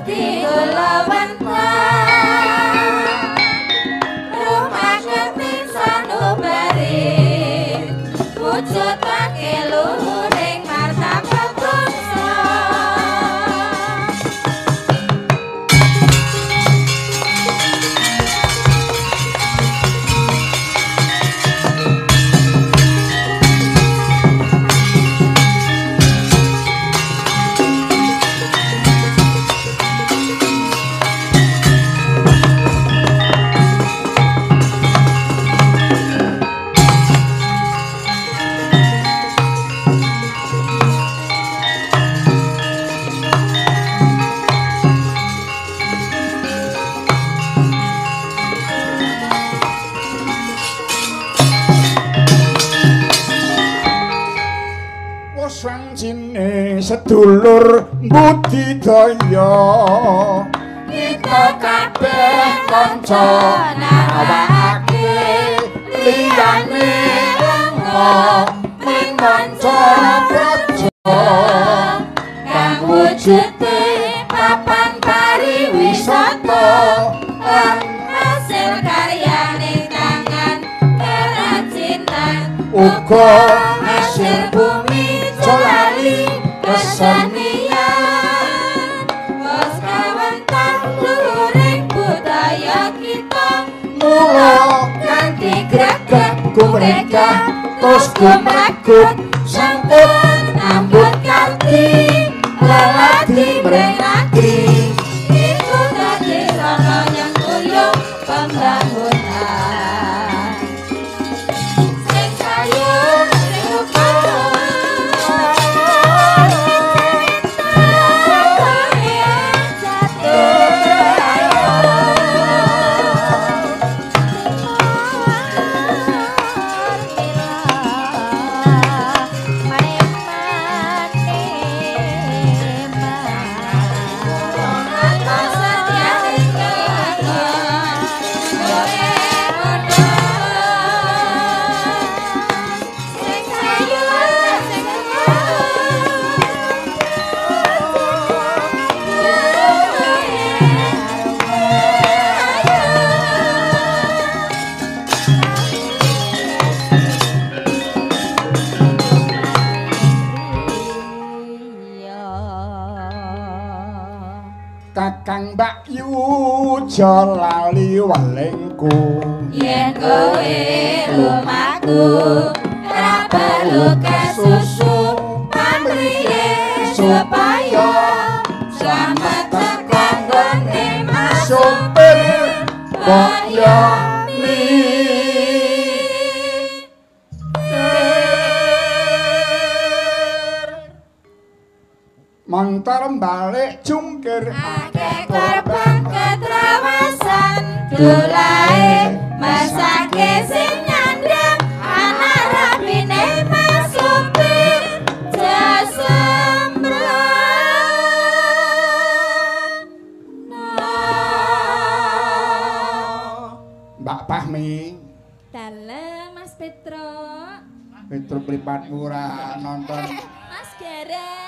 budi kula wentah rumah sanubari wujudake luhuring martabat bangsa. Sedulur budidaya kita kabeh kanca nawakake liyane lenga mring manca praja kang wujude papan pariwisata lan hasil karyane tangan kerajinan uga hasil bumi lali kesenian wis kawentar luhuring budaya kita mula kanthi gregek gumregah terus gumregut sampun nambut karti leladi mring ragi iku dadi saka nyengkuyung pembangunan sing sayur sing rupa. Kakang Mbak Yu aja lali welingku yen kowe lumaku ora perlu kesusu pamriye supaya slamet teko nggone Mas Supir Mbak Yani. Montor balik jungkir akeh korban ketrawasan dolae mesake sing nyandhang anak rabine Mas Supir Jasembrana. Mbak Fahmi dalem Mas Petro. Petro pripatmu ora nonton Mas Gareng.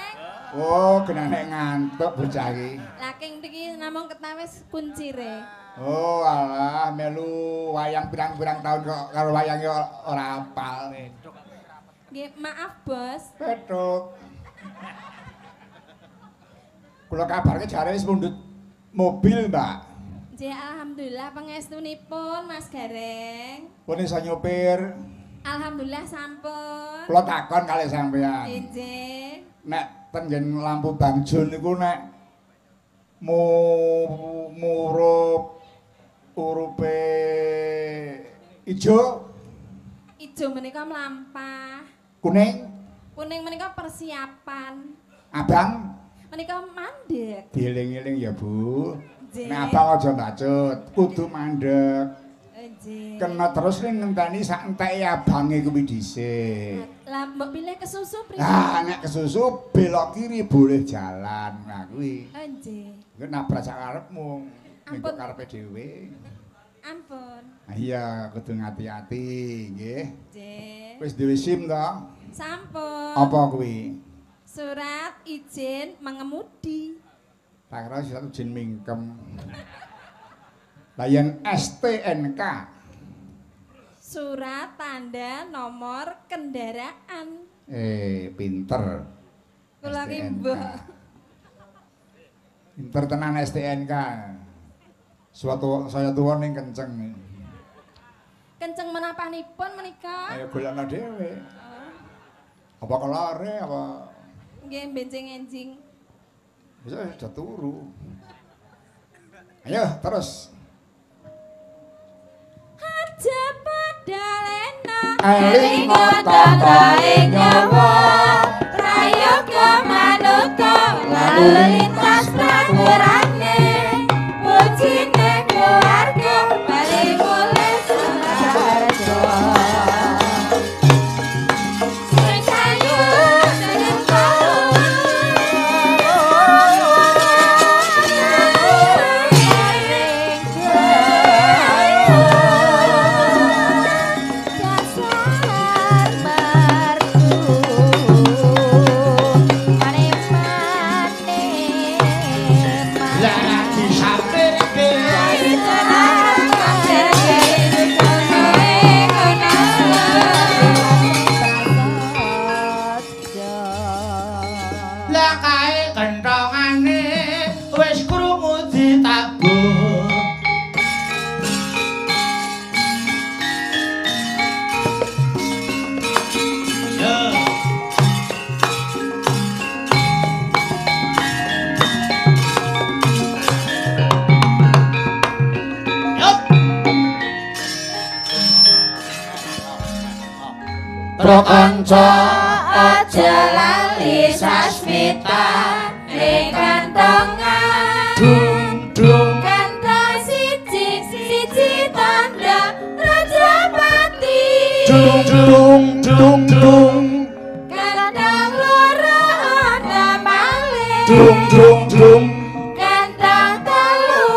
Oh, kena nek ngantuk bocah iki. Lah king iki namung ketawis kuncire. Oh, alah melu wayang pirang-pirang tahun kok karo wayange ora apal. Nggih, maaf, Bos. Petruk. Kula kabarke jare wis mundhut mobil, Mbak. Nggih, alhamdulillah pangestunipun Mas Gareng. Pun iso nyopir. Alhamdulillah sampun. Kula takon kalih sampean. Nggih. Nek tenggen lampu bangjo niku nek murup urupe ijo ijo menika mlampah, kuning kuning menika persiapan, abang menika mandek. Dieling-eling ya, Bu. Nek abang aja ndacut, kudu mandek. Kena terus ning ngenteni sak enteke abange kuwi dhisik. Lah mbok pilih kesusu pripun? Lah nek kesusu belok kiri boleh jalan. Nah kuwi. Nggih. Kuwi nabrak sak karepmu. Mengko karepe dhewe. Ampun. Iya, kudu ngati-ati nggih. Nggih. Wis duwe SIM to? Sampun. Apa kuwi? Surat izin mengemudi. Tak kira satu jin mingkem. Lah yen STNK. Surat tanda nomor kendaraan. Pinter. Kula ki mbok. Pinter tenan STNK. Suatu saya tuwa ning kenceng. Kenceng menapanipun menika? Ayo golekno dhewe. Apa kelore apa? Nggih benjing-enjing. Wis sudah turu. Ayo terus. Aja padha lena eling tata ing nyawa prayoga manungsa lalu lintas praturane pujine keluarga bali mulih Sukoharjo. Sing sayu sing dasar mertu mane-mane. Lah disapirke lah kae kenthongane wis krungu ditabuh. Yo. Yup. Pro kanca aja lali sasmita ning kantongan dung dung kantong siji siji tanda Rajapati dung dung dung dung kantong loro ana malih dung dung dung kantong telu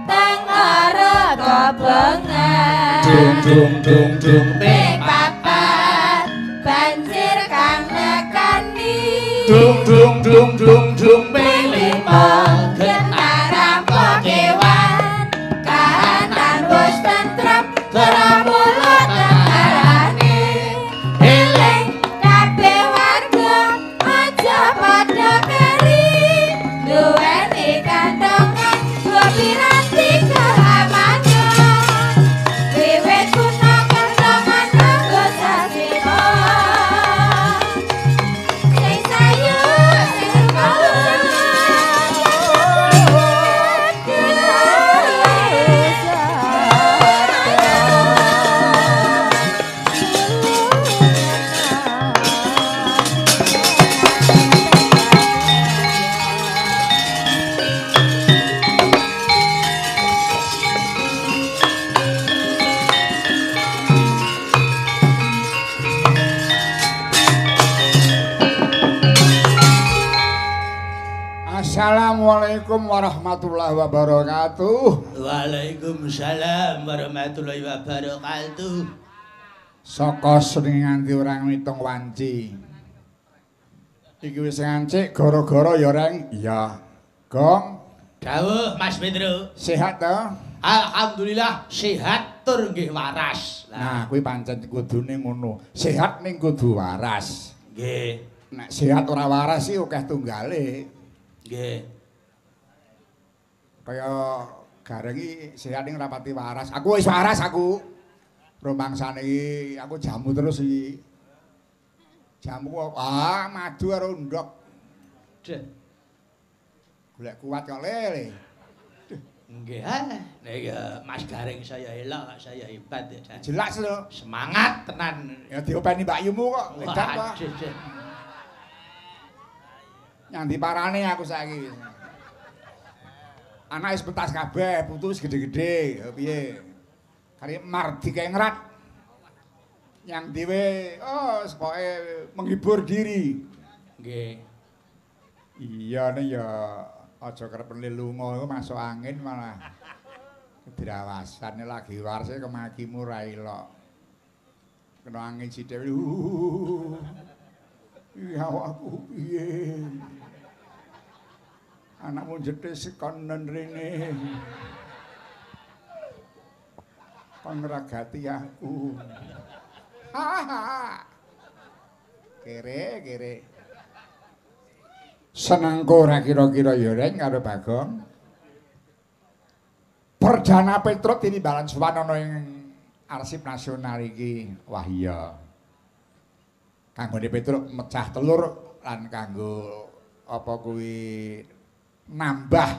tengara kobengan dung dung dung dung ping papat banjir kang nekani dung dung dung dung dung ping lima gentar rampok kewan kahanan wis tentrem mula tentarane eling kabeh warga aja padha keri duweni kantongan dua piranti keamanan wiwit kuna kantongan nganggo sasima sing sayu sing Assalamualaikum warahmatullahi wabarakatuh. Waalaikumsalam warahmatullahi wabarakatuh. Saka seni nganti ora ngitung wanci. Iki wis ngancik gara-gara ya Reng. Iya. Gong, Dawuh Mas Petro. sehat to? Alhamdulillah sehat tur nggih waras. Nah, kuwi pancen kudune ngono. Sehat ning kudu waras. Nggih. Nek sehat ora waras sih akeh tunggale. Nggih. Kaya Gareng iki sehat ning rapati waras. Aku wis waras aku. Rumangsane iki aku jamu terus iki. Jamu kok madu karo ndok. Duh. Golek kuat kok lele. Nggih, ha. Nek ya Mas Gareng saya elok, saya hebat ya. Jan. Jelas lho. Semangat tenan. Ya diopeni Mbak Yumu kok. Edan kok. Wah, duh. Nyandi parane aku saiki. Anak wis pentas kabeh, putu wis gede-gede, ya piye. Kari mardi kae ngrat. Yang dhewe oh pokoke menghibur diri. Nggih. Iya nih ya aja kerep lunga iku masuk angin malah. Kedrawasane lagi warse kemakimu ra ilok. Kena angin sithik. Iya awakku piye. Anakmu jetis konon rene. Kon ngragati aku. Hahaha. Kere, kere. Senengku ora kira-kira ya Reng karo Bagong. Perdana Petruk tinimbalan sowan ana ing Arsip Nasional iki. Wah iya. Kanggone Petruk mecah telur lan kanggo apa kuwi nambah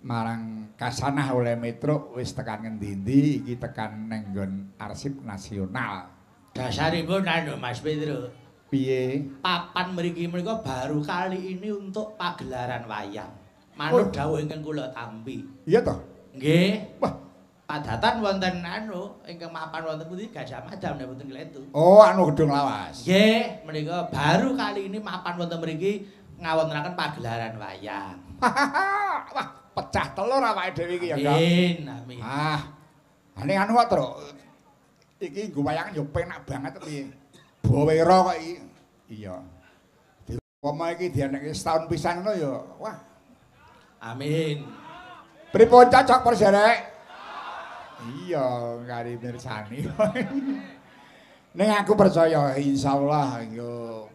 marang kasanah oleh Petruk wis tekan ngendi-endi iki tekan nang nggon Arsip Nasional. Dasaripun anu Mas Petruk. Piye? Papan mriki menika baru kali ini untuk pagelaran wayang. Manut dawuh ingkang kula tampi. Iya toh? Nggih. Wah, padatan wonten anu ingkang mapan wonten pundi Gajah Mada menawi mboten kletu. Oh, anu Gedung Lawas. Nggih, menika baru kali ini mapan wonten mriki ngawontenaken pagelaran wayang. Wah, pecah telur awake dhewe iki ya, Kang. Amin, amin. Ah. Ane anu kok, Truk. Iki nggo wayangan yo penak banget piye. Bawera kok iki. Iya. Dipoma iki dianekke setahun pisan ngono ya. Wah. Amin. Pripun cocok perserek? Iya, kari mirsani. Ning aku percaya insyaallah engko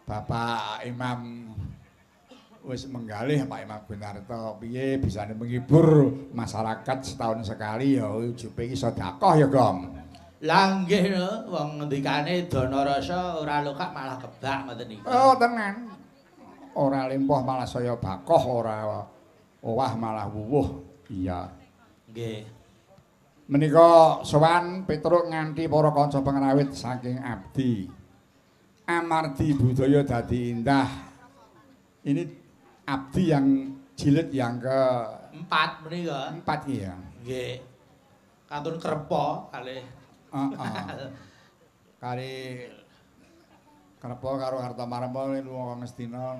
Bapak Imam wis menggalih Pak Imam Gunarto piye bisane menghibur masyarakat setahun sekali ya ujube iki sedekah ya, Gong. Lah nggih no, wong ngendikane dana rasa ora lokak malah kebak ngoten niku. Oh, tenan. Ora lempoh malah saya bakoh, ora owah malah wuwuh. Iya. Nggih. Menika sowan Petruk nganti para kanca pengrawit saking abdi. Amardi budaya dadi indah. Ini abdi yang jilid yang ke 4 menika. 4 iya. Nggih. Kantun krepa kalih. Heeh. Kali krepa karo Kartomarma lunga Ngastina.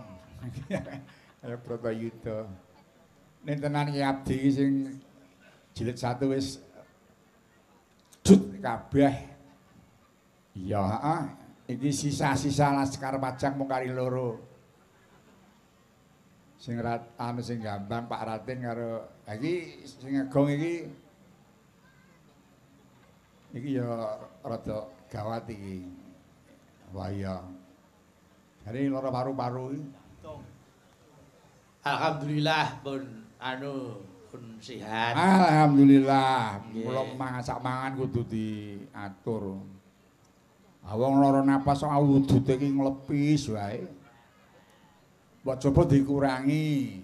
Kaya Bratayuda. Nek tenan iki abdi sing jilid 1 wis jut kabeh. Iya, heeh. Iki sisa-sisa Laskar Pajang mung kari loro. Sing anu sing gambang Pak Ratin karo iki sing ngegong iki. Iki ya rada gawat iki. Wah iya. Jare lara paru-paru iki. Alhamdulillah pun anu pun sehat. Alhamdulillah. Kula masak mangan kudu diatur. Ah wong lara napas kok wudute iki nglepis wae. Mbok coba dikurangi.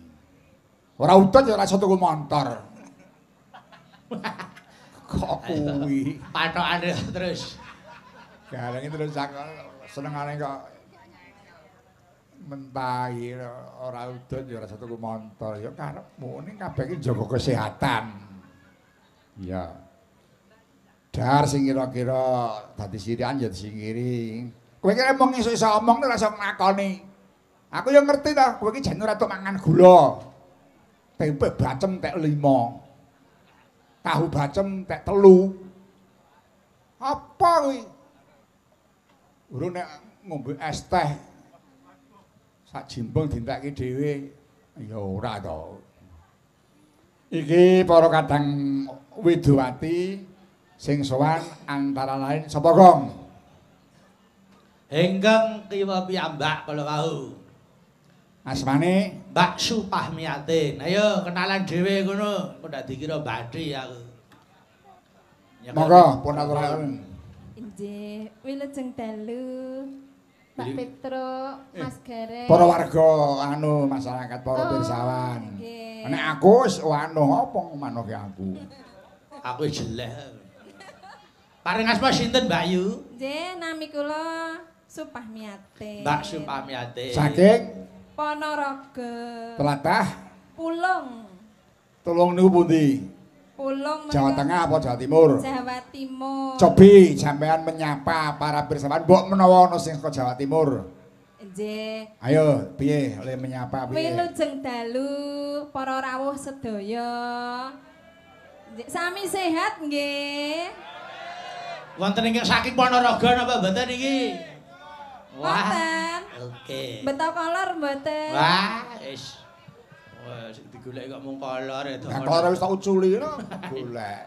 Ora udut ya ora iso tuku montor. Kok kuwi pathokane terus. Garenge terus aku senengane kok mentah iki ora udut ya ora iso tuku montor. Ya karepmu ning kabeh iki njaga kesehatan. Iya. Dar sing kira-kira dadi sirian ya disingkiri. Kowe iki mung iso-iso omong ora iso nglakoni. Aku ya ngerti ta, kowe iki jan ora tok mangan gula. Tempe bacem tek 5. Tahu bacem tek 3. Apa kuwi? Urung nek ngombe es teh sak jimbung dintekke dhewe ya ora to. Iki para kadang widowati sing sowan antara lain sapa, Gong? Ingkang kiwa piyambak kala wau. Asmane Mbak Supahmiatin. Ayo kenalan dhewe ngono, kok ndak dikira bathi aku. Monggo pun aturaken. Nggih, wilujeng dalu Pak Petruk, Mas Gareng. Para warga anu masyarakat, para pirsawan. Nek aku wis anu apa manoke aku. Aku jelek. Paring asma sinten, Mbak Yu? Nggih, nami kula Supahmiatin. Mbak Supahmiatin. Saking Ponorogo. Telatah Pulung. Tulung niku pundi? Pulung Jawa Tengah apa Jawa Timur? Jawa Timur. Cobi sampean menyapa para pirsawan mbok menawa ana sing saka Jawa Timur. Nggih. Ayo piye le menyapa piye? Wilujeng dalu para rawuh sedaya. Sami sehat nggih. Wonten ingkang saking Ponorogo napa mboten iki? Wonten. Oke. Beto kolor mboten. Wah, wis. Wah, sing digoleki kok mung kolor ya to. Lah kolor wis tak uculi no golek.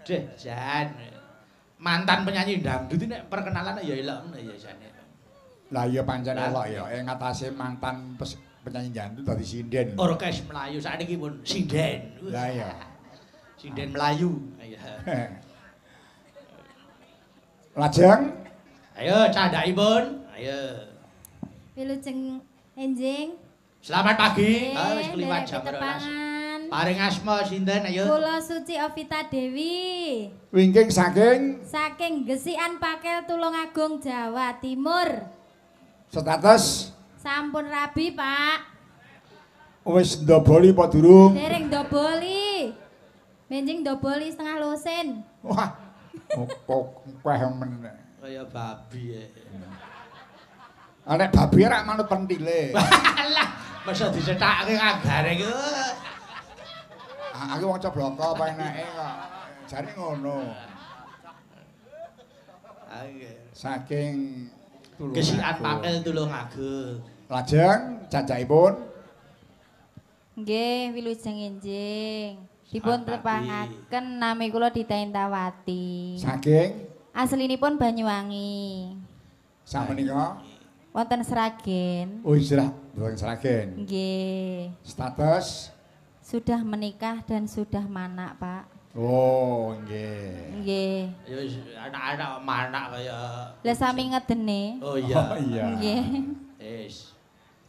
Deh, jan. Mantan penyanyi dangdut iki nek perkenalan ya elok ngono ya jane. Lah iya pancen elok ya. Ing ngatasé mantan penyanyi dangdut dadi sinden. Orkes Melayu sakniki pun sinden. Lah iya. Sinden Melayu. Iya. Lajeng ayo candhaipun. Ayo. Wilujeng enjing. Selamat pagi. Ah wis kliwat jam 12. Paring asma sinten ayo? Kula Suci Ovita Dewi. Wingking saking saking Gesikan Pakel Tulungagung Jawa Timur. Status sampun rabi, Pak. Wis ndoboli apa durung? Dereng ndoboli. Benjing ndoboli setengah lusin. Wah. Opo kueh men. Kaya babi e. Nek babi rak manut pentile. Alah, masa dicethake kagare iku. Aku wong cobloko apa enake kok. Jare ngono. Saking Tulungagung. Gesikan Pakel Tulungagung. Lajeng cacahipun. Nggih, wilujeng enjing. Dipun tepangaken nami kula Dita Intawati. Saking aslinipun Banyuwangi. Samenika wonten Sragen. Oh, hijrah wonten Sragen. Nggih. Status sudah menikah dan sudah manak, Pak. Oh, nggih. Nggih. Ya wis anak-anak manak kaya. Lah sami ngedene. Oh iya. Oh, iya. Nggih. Wis.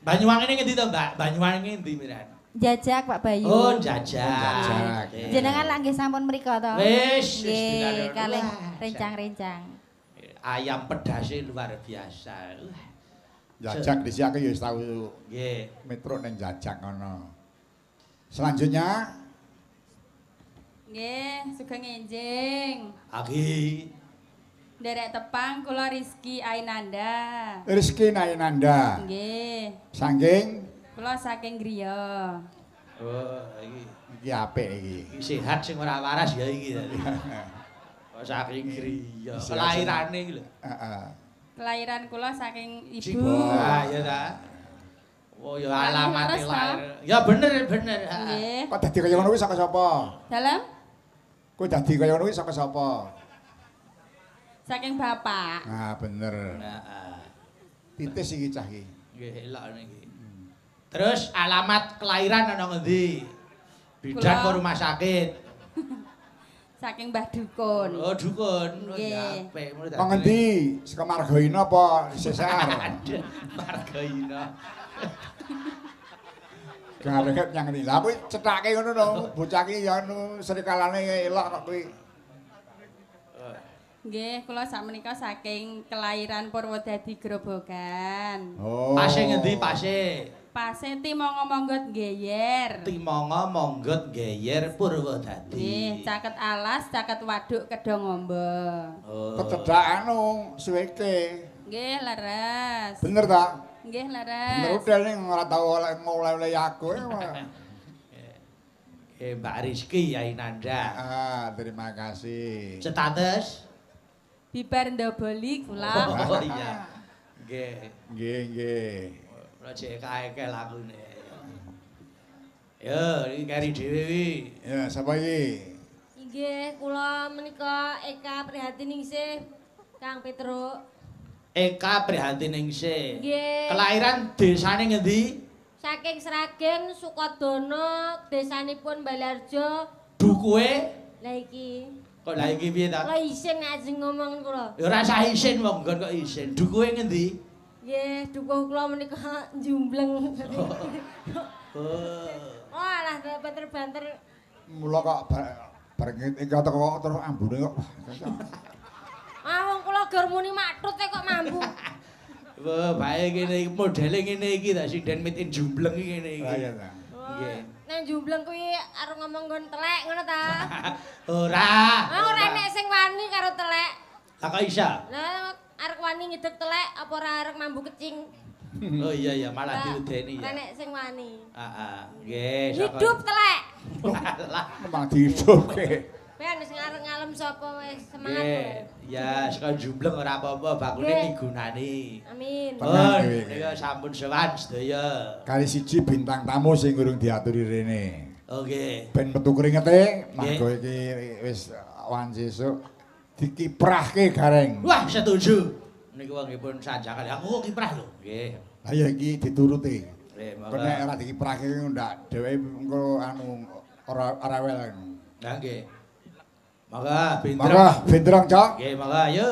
Banyuwangi ngendi to, Mbak? Banyuwangi ngendi miran? Jajak Pak Bayu. Oh, jajak. Jajak. Jenengan lak nggih sampun mriko to? Wis, nggih, kalih rencang-rencang. Ayam pedase luar biasa. Jajak dhisik aku ya wis tau nggih metro ning jajak ngono. Selanjutnya nggih, sugeng enjing. Agi. Nderek tepang kula Rizky Ainanda. Rizky Ainanda. Nggih. Saking kula saking griya. Oh, iki. Iki apik iki. Iki sehat sing ora waras ya iki. Kok saking griya. Kelairane iki lho. Heeh. Kelahiran kula saking ibu. Ah, ya ta. Oh, ya alamate lahir. Ya bener bener. Nggih. Kok dadi kaya ngono kuwi saka sapa? Dalem? Kowe dadi kaya ngono kuwi saka sapa? Saking bapak. Ah, bener. Heeh. Titis iki cah iki. Nggih, elok niki. Terus alamat kelahiran ana ngendi? Bidan ke rumah sakit. Saking Mbah Dukun. Oh, Dukun. Oh, ya apik. Kok ngendi? Saka Margoino apa Sesar? Margoino. Gareket nyang ngendi? Lah kuwi cethake ngono to, bocah iki ya anu srikalane elok kok kuwi. Nggih, kula sakmenika saking kelahiran Purwodadi Grobogan. Oh. Pase ngendi pase? Pase Timongo Monggot Geyer. Timongo Monggot Geyer Purwodadi. Nggih, caket alas, caket waduk Kedongombo. Oh. Kecedak anu suweke. Nggih, leres. Bener ta? Nggih, leres. Bener udel ning ora tau ngoleh-oleh aku. Mbak Rizky Ainanda. Ah, terima kasih. Status bibar ndoboli kula. Oh iya. Nggih. Nggih, nggih. Kula jek kaeke lakune. Yo, iki kari dhewe wi. Ya, sapa iki? Nggih, kula menika Eka Prihatiningsih, Kang Petruk. Eka Prihatiningsih. Nggih. Kelahiran desane ngendi? Saking Sragen, Sukodono, desanipun Balarjo. Dukuhe? Lah iki. Kok lha iki piye ta? Kula isin ajeng ngomong kula. Ya ora usah isin wong nggon kok isin. Dukuhe ngendi? Nggih, dukuh kula menika njumbleng. Oh. Oh, alah banter-banter. Mula kok bareng iki teko terus ambune kok. Ah wong kula gor muni maktut kok mambu. Wah, bae ngene iki modele ngene iki ta sinden mit in jumbleng iki ngene iki. Lah iya ta. Nggih. Nang jumbleng kuwi arep ngomong nggon telek ngono ta? Ora. Ah ora enek sing wani karo telek. Lah kok isa? Lah arep wani ngidek telek apa ora arep mambu kecing? Oh iya iya malah diudeni ya. Ora enek sing wani. Heeh. Nggih, hidup telek. Lah memang dihidupke. Ben sing arep ngalem sapa wis semangat. Nggih. Ya, saka jumbleng ora apa-apa, bakune migunani. Amin. Pun menika sampun sowan sedaya. Kali siji bintang tamu sing urung diaturi rene. Oke. Ben metu kringete, marga iki wis wanci esuk dikiprahke Gareng. Wah, setuju. Niku nggih pun sanjang kali. Aku kok kiprah lho. Nggih. Lah ya iki dituruti. Nggih, monggo. Nek ora dikiprahke ndak dheweke engko anu ora rewel. Lah nggih. Monggo Bendrong. Monggo Bendrong, Cok. Nggih, monggo ayo.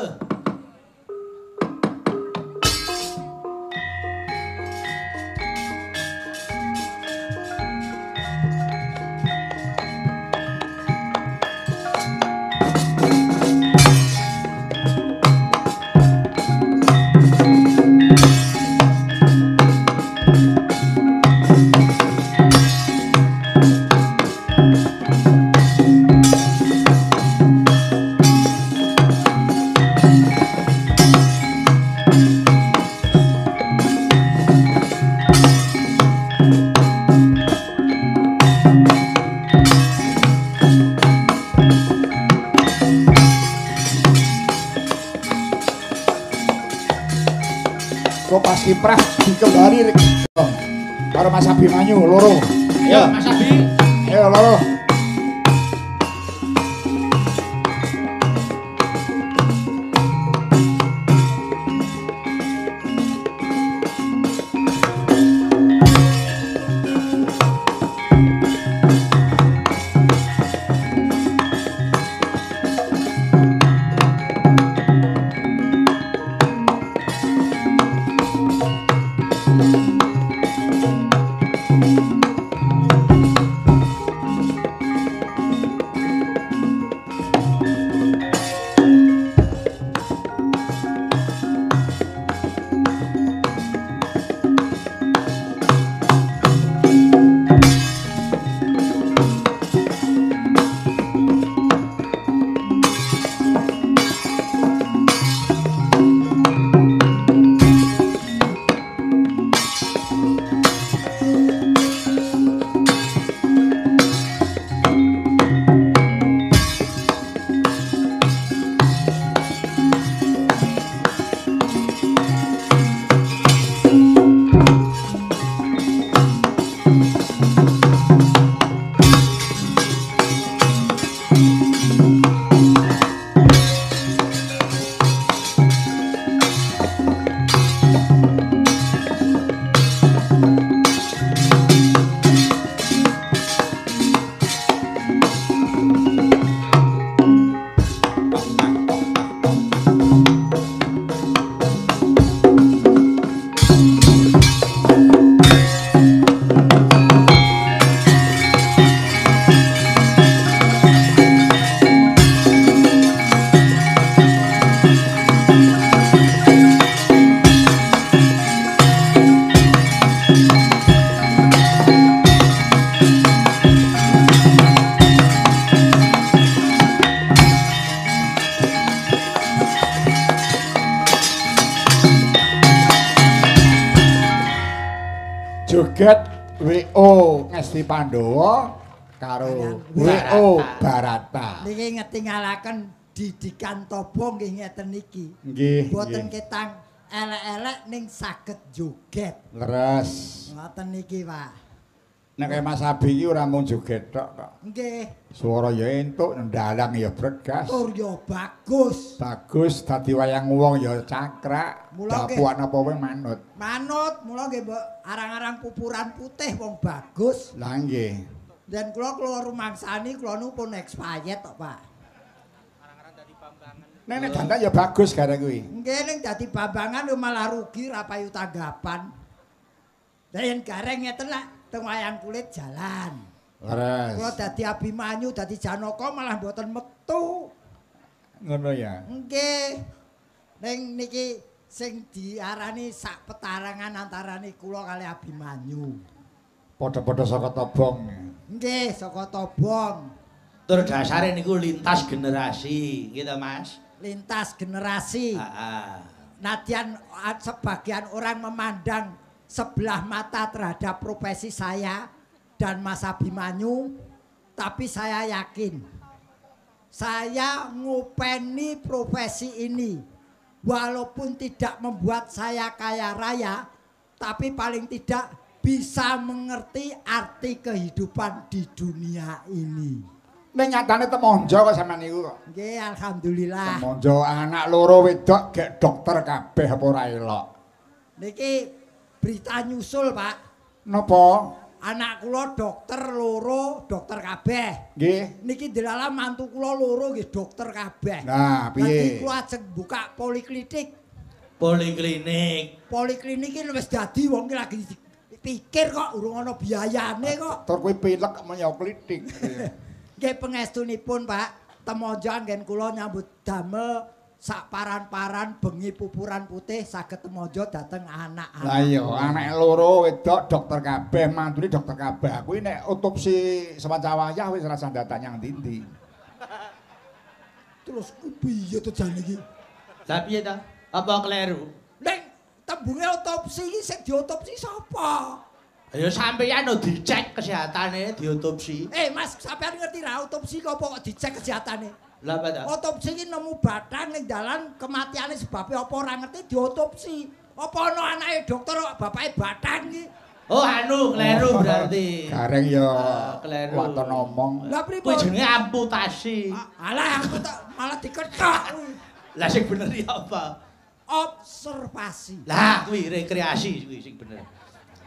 Kiprah dikembari karo Mas Abimanyu loro. Ayo Mas Abi. Ayo loro. Joget WO Ngesti Pandowo karo WO Barata. Niki ngetingalaken didikan Tobo nggih ngeten niki. Nggih. Boten ketang elek-elek ning saged joget. Leres. Ngoten niki, Pak. Nek kaya Mas Abi iki ora mung joget tok kok. Nggih. Swara ya entuk, ndalang ya bregas. Tur ya bagus. Bagus dadi wayang wong ya cakrak. Dapuan apa wae manut. Manut, mula nggih mbok arang-arang pupuran putih wong bagus. Lah nggih. Dan kula kula rumangsani kula nu pun expired tok, Pak. Arang-arang dadi bambangan. Nek nek dandan ya bagus gareng kuwi. Nggih, ning dadi bambangan yo malah rugi ra payu tanggapan. Lah yen gareng ngeten lak teng wayang kulit jalan. Leres. Kula dadi Abimanyu, dadi Janaka malah mboten metu. Ngono ya. Nggih. Ning niki sing diarani sak petarangan antarane kula kali Abimanyu. Padha-padha saka Tobong. Nggih, saka Tobong. Tur dasare niku lintas generasi, gitu Mas. Lintas generasi. Heeh. Nadyan sebagian orang memandang sebelah mata terhadap profesi saya dan Mas Abimanyu, tapi saya yakin Saya ngopeni profesi ini. Walaupun tidak membuat saya kaya raya, tapi paling tidak bisa mengerti arti kehidupan di dunia ini. Ning nyatane temonjo kok sampean niku kok. Nggih, alhamdulillah. Temonjo anak loro wedok gek dokter kabeh apa ora elok. Niki berita nyusul, Pak. Napa? Anak kula dokter loro, dokter kabeh. Nggih. Niki delala mantu kula loro nggih dokter kabeh. Nah, piye? Dadi kula ajeng buka poliklinik. Poliklinik. Poliklinik iki wis dadi wong iki lagi pikir kok urung ana biayane kok. Tur kuwi pilek menyok klitik. Nggih pangestunipun, Pak. Temonjo anggen kula nyambut damel sak paran-paran bengi pupuran putih saged temonjo dhateng anak-anak. Lah iya, anake loro wedok dokter kabeh, mantune dokter kabeh. Kuwi nek otopsi sepanca wayah wis ora sandatan nyang ndi-ndi. Terus ku piye to jane iki? Lah piye ta? Apa kleru? Nek tembunge otopsi iki sing diotopsi sapa? Ya sampeyan no dicek kesehatane diotopsi. Eh Mas, sampeyan ngerti ra otopsi kok apa kok dicek kesehatane? Lah apa ta? Otopsi iki nemu batang ning dalan kematiane sebabe apa ora ngerti diotopsi. Apa ana anake dokter kok bapake batang iki? Oh anu kleru berarti. Gareng ya kleru. Waton omong. Lah pripun? Kuwi jenenge amputasi. Alah aku tak malah diketok. Lah sing bener ya apa? Observasi. Lah kuwi rekreasi kuwi sing bener.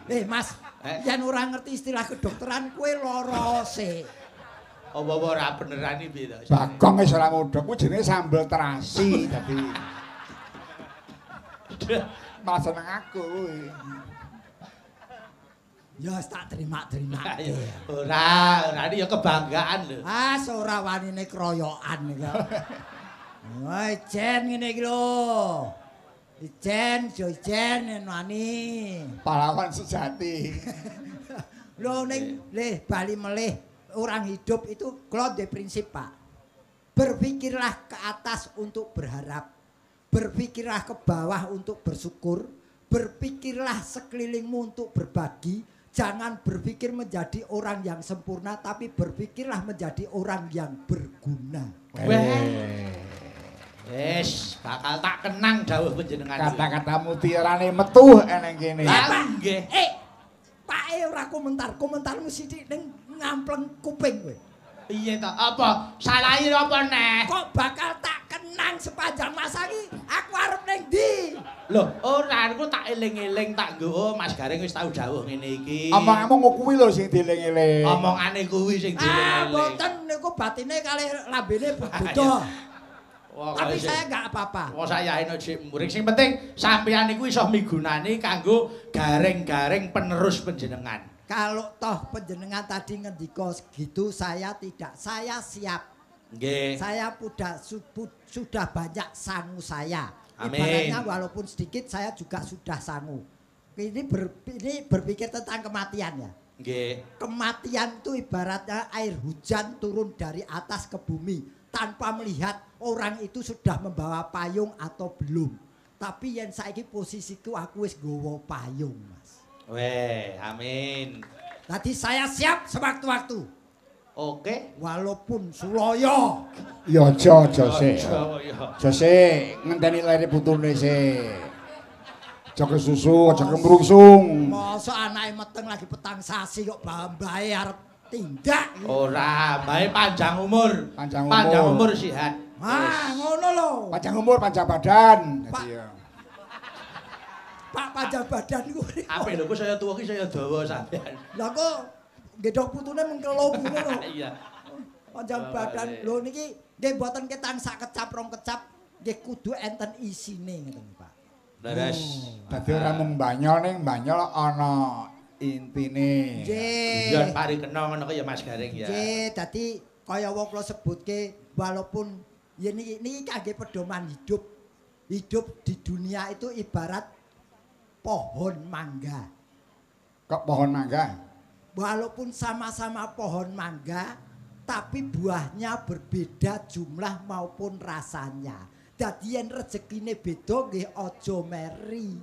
Eh Mas, yen ora ngerti istilah kedokteran kowe lara sik. Apa-apa ora beneran iki piye to? Bagong wis ora mudhek kuwi jenenge sambel terasi dadi. Malah seneng aku kuwi. Ya wis tak terima-terima. Ora, ora iki ya kebanggaan lho. Ah, ora wanine kroyokan iki. Wah, ijen ngene iki lho. Ijen, jo ijen wani. Pahlawan sejati. Lho ning leh bali melih orang hidup itu kula ndek prinsip, Pak. Berpikirlah ke atas untuk berharap. Berpikirlah ke bawah untuk bersyukur. Berpikirlah sekelilingmu untuk berbagi. Jangan berpikir menjadi orang yang sempurna, tapi berpikirlah menjadi orang yang berguna. Wes, bakal tak kenang dawuh panjenengan. Kata-kata mutiarane metu eneng kene. Lah nggih. Pake ora komentar, komentarmu sithik ning ngampleng kuping kowe. Piye to? Apa? Salahe apa neh? Kok bakal tak kenang sepanjang masa iki? Aku arep ning ndi? Loh, ora aku tak eling-eling tak nggo Mas Gareng wis tau dawuh ngene iki. Omong-omong kuwi lho sing dieling-eling. Omongane kuwi sing dieling-eling. Ah, mboten niku batine kalih lambene beda. Tapi saya enggak apa-apa. Wong saya eno jek muring. Sing penting sampeyan niku iso migunani kanggo gareng-gareng penerus panjenengan. Kalau toh panjenengan tadi ngendika segitu, saya tidak. Saya siap. Nggih. Saya sudah banyak sangu saya. Amin. Ibaratnya walaupun sedikit saya juga sudah sangu. Ini berpikir tentang kematian ya. Nggih. Kematian itu ibaratnya air hujan turun dari atas ke bumi tanpa melihat orang itu sudah membawa payung atau belum. Tapi yang saiki posisiku aku wis nggawa payung, Mas. Weh, amin. Tadi saya siap sewaktu-waktu. Oke. Walaupun suloyo. Ya aja aja sik. Aja sik, ngenteni lere putune sik. Aja kesusu, aja kemrungsung. Mosok anake meteng lagi petang sasi kok mbahe arep tindak. Ora, mbahe panjang umur. Panjang umur. Panjang umur sehat. Ah, ngono lho. Panjang umur, panjang badan. Dadi ya. Pak panjang badan iku. Apik lho, kok saya tuwa ki saya dawa sampean. Lah kok gedhok putune mengkelop ngono. Iya. Panjang badan. Lho niki nggih mboten ketang sak kecap rong kecap nggih kudu enten isine ngoten, Pak. Leres. Dadi ora mung banyol ning banyol ana intine. Nggih. Iya, pari kena ngono kaya Mas Gareng ya. Nggih, dadi kaya wong kula sebutke walaupun ya niki niki kangge pedoman hidup. Hidup di dunia itu ibarat pohon mangga. Kok pohon mangga? Walaupun sama-sama pohon mangga, tapi buahnya berbeda jumlah maupun rasanya. Dadi yen rezekine beda nggih aja meri.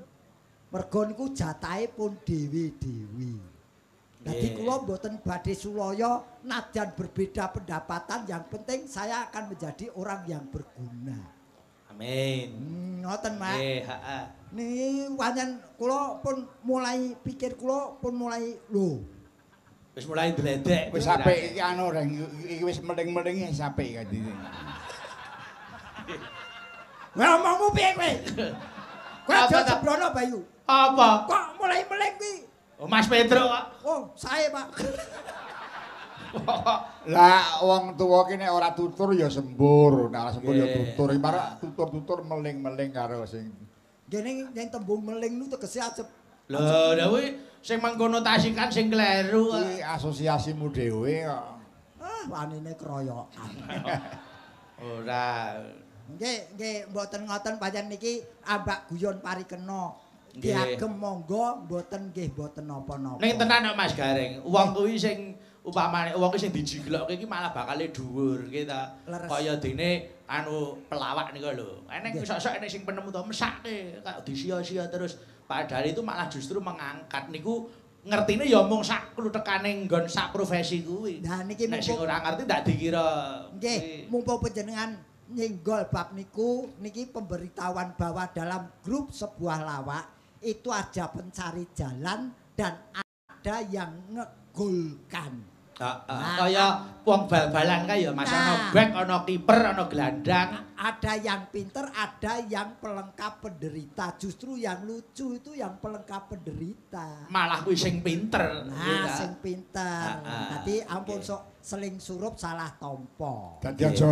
Mergo niku jatahe pun dhewe-dhewe. Dadi kula mboten badhe sulaya nadyan berbeda pendapatan, yang penting saya akan menjadi orang yang berguna. Amin. Ngoten, Pak. Nggih, heeh. Niki pancen kula pun mulai pikir kula pun mulai lho. Wis mulai ndledek. Wis apik iki anu reng iki wis meling-melingi wis apik iki. Kowe omongmu piye kowe? Kowe aja sembrono Bayu. Apa? Kok mulai meling kuwi? Oh, Mas Petro kok. Oh, sae, Pak. Lah wong tuwa ki nek ora tutur ya sembur, nek ora sembur ya tutur. Iki marak tutur-tutur meling-meling karo sing ngene yen tembung meling nu tegese ajeb. Lho, lha kuwi sing mengkonotasikan sing kleru. Kuwi asosiasimu dhewe kok. Ah, wanine keroyokan. Ora. Nggih, nggih mboten ngoten pancen niki ambak guyon parikena. Diagem monggo mboten nggih mboten napa-napa. Ning tenan kok Mas Gareng, wong kuwi sing upamane wong kuwi sing dijiglokke iki malah bakale dhuwur nggih ta. Kaya dene anu pelawak nika lho. Eneng sok-sok enek sing penemu to mesake kok disia-sia terus. Padahal itu malah justru mengangkat niku ngertine ya mung sak kluthekane nggon sak profesi kuwi. Nah niki nek sing ora ngerti ndak dikira. Nggih, mumpung panjenengan nyenggol bab niku niki pemberitahuan bahwa dalam grup sebuah lawak itu ada pencari jalan dan ada yang ngegolkan. Nah, kaya wong bal-balan kae ya Mas, ana bek, ana kiper, ana gelandang. Ada yang pinter, ada yang pelengkap penderita. Justru yang lucu itu yang pelengkap penderita. Malah kuwi sing pinter. Nah, sing pinter. Dadi ampun sok seling surup salah tompo. Dadi aja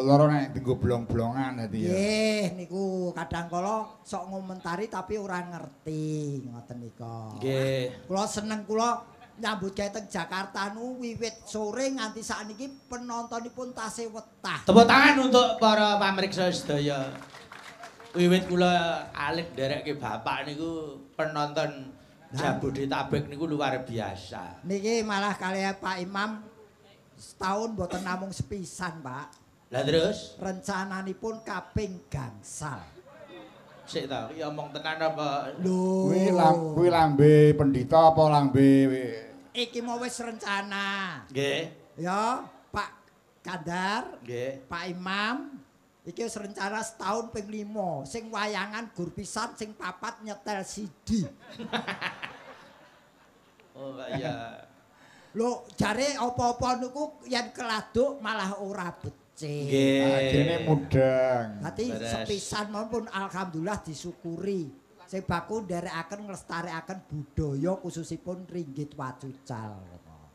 lara nek dienggo blong-blongan dadi ya. Nggih, niku kadang kala sok ngomentari tapi ora ngerti ngoten nika. Nggih. Kula seneng kula nyambut gawe teng Jakarta nu wiwit sore nganti sakniki penontonipun tasih wetah. Tepuk tangan untuk para pamirsa sedaya. Wiwit kula alit nderekke bapak niku penonton Jabodetabek niku luar biasa. Niki malah kalih Pak Imam setahun mboten namung sepisan, Pak. Lah terus rencananipun kaping gangsal. Sik ta, iki omong tenan apa? Lho, kuwi lambe pendhita apa lambe iki mau wis rencana. Nggih. Ya, Pak Kandar, nggih. Pak Imam, iki wis rencana setahun ping 5, sing wayangan gur pisan, sing papat nyetel CD. Oh, iya. Lho, jare apa-apa niku yen keladuk malah ora becik. Nggih. Dene mudeng. Dadi sepisan mawon alhamdulillah disyukuri. Sing baku nderekaken nglestarekaken budaya khususipun ringgit wacucal.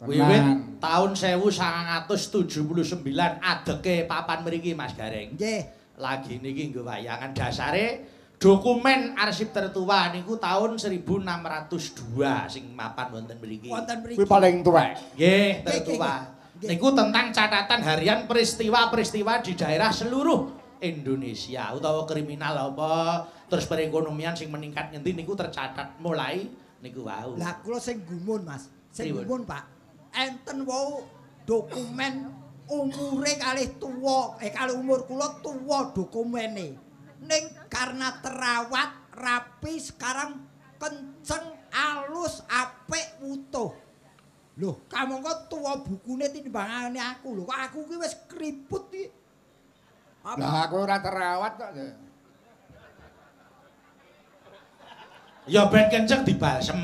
Wiwit taun 1979 adeke papan mriki Mas Gareng. Nggih. Lagi niki nggo wayangan dasare dokumen arsip tertua niku tahun 1602 sing mapan wonten mriki. Wonten mriki. Kuwi paling tuwek. Nggih, tertua. Niku tentang catatan harian peristiwa-peristiwa di daerah seluruh Indonesia utawa kriminal apa terus perekonomian sing meningkat ngendi niku tercatat mulai niku wau. Lah kula sing gumun Mas, sing gumun Pak. Enten wau dokumen umure kalih tuwa, kalih umur kula tuwa dokumene. Ning karena terawat rapi sekarang kenceng alus apik utuh. Loh, kamangka tuwa bukune timbangane aku lho. Kok aku ki wis kriput iki. Lah aku ora terawat kok. Ya ben kenceng dibalsem.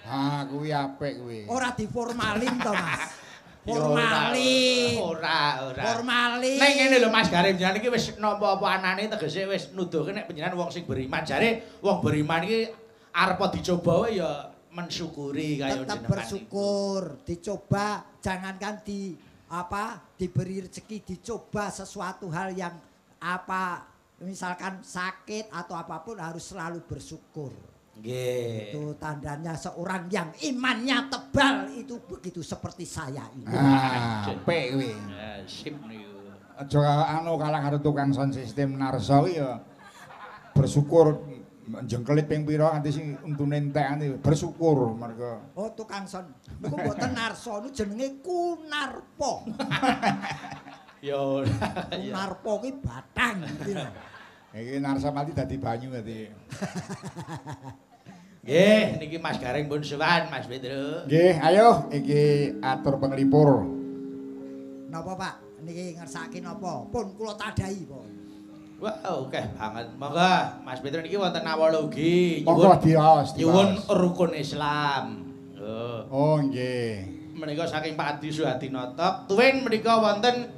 Ha kuwi apik kuwi. Ora diformalin to, Mas. Formalin. Ora, ora. Formalin. Ning ngene lho Mas Gareng, jenengan iki wis nampa apa anane tegese wis nuduhke nek panjenengan wong sing beriman. Jare wong beriman iki arep dicoba wae ya mensyukuri kaya jenengan. Tetap bersyukur, dicoba jangankan di apa diberi rezeki, dicoba sesuatu hal yang apa misalkan sakit atau apapun harus selalu bersyukur. Nggih. Itu tandanya seorang yang imannya tebal itu begitu seperti saya ini. Ah, apik kuwi. Sip niku. Aja anu kalah karo tukang sound system Narso kuwi ya bersyukur jengkelit ping pira nganti sing untune entek nganti bersyukur mergo. Oh, tukang sound. Niku mboten Narso, niku jenenge Kunarpo. Ya ora. Kunarpo kuwi batang ngerti lho. Iki Narso mati dadi banyu dadi. Nggih, niki Mas Gareng pun sowan Mas Petro. Nggih, ayo iki atur penglipur. Napa Pak? Niki ngersake napa? Pun kula tadahi, Pak. Wah, oke banget. Monggo Mas Petro niki wonten awala ugi. Monggo diwaos. Nyuwun rukun Islam. Oh, nggih. Menika saking Pak Adi Suhadinoto. Tuwin menika wonten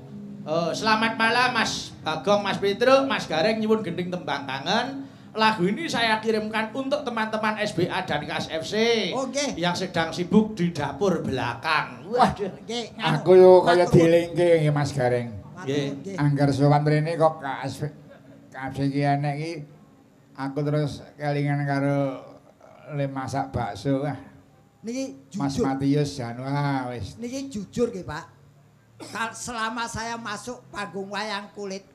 selamat malam Mas Bagong, Mas Petro, Mas Gareng nyuwun gending tembang kangen. Lagu ini saya kirimkan untuk teman-teman SBA dan KSFC yang sedang sibuk di dapur belakang. Wah, aku yo kaya dielingke nggih Mas Gareng. Nggih. Angger sowan rene kok KSFC iki enek iki aku terus kelingan karo le masak bakso. Wah. Niki jujur. Mas Matius jan wah wis. Niki jujur nggih, Pak. Selama saya masuk panggung wayang kulit,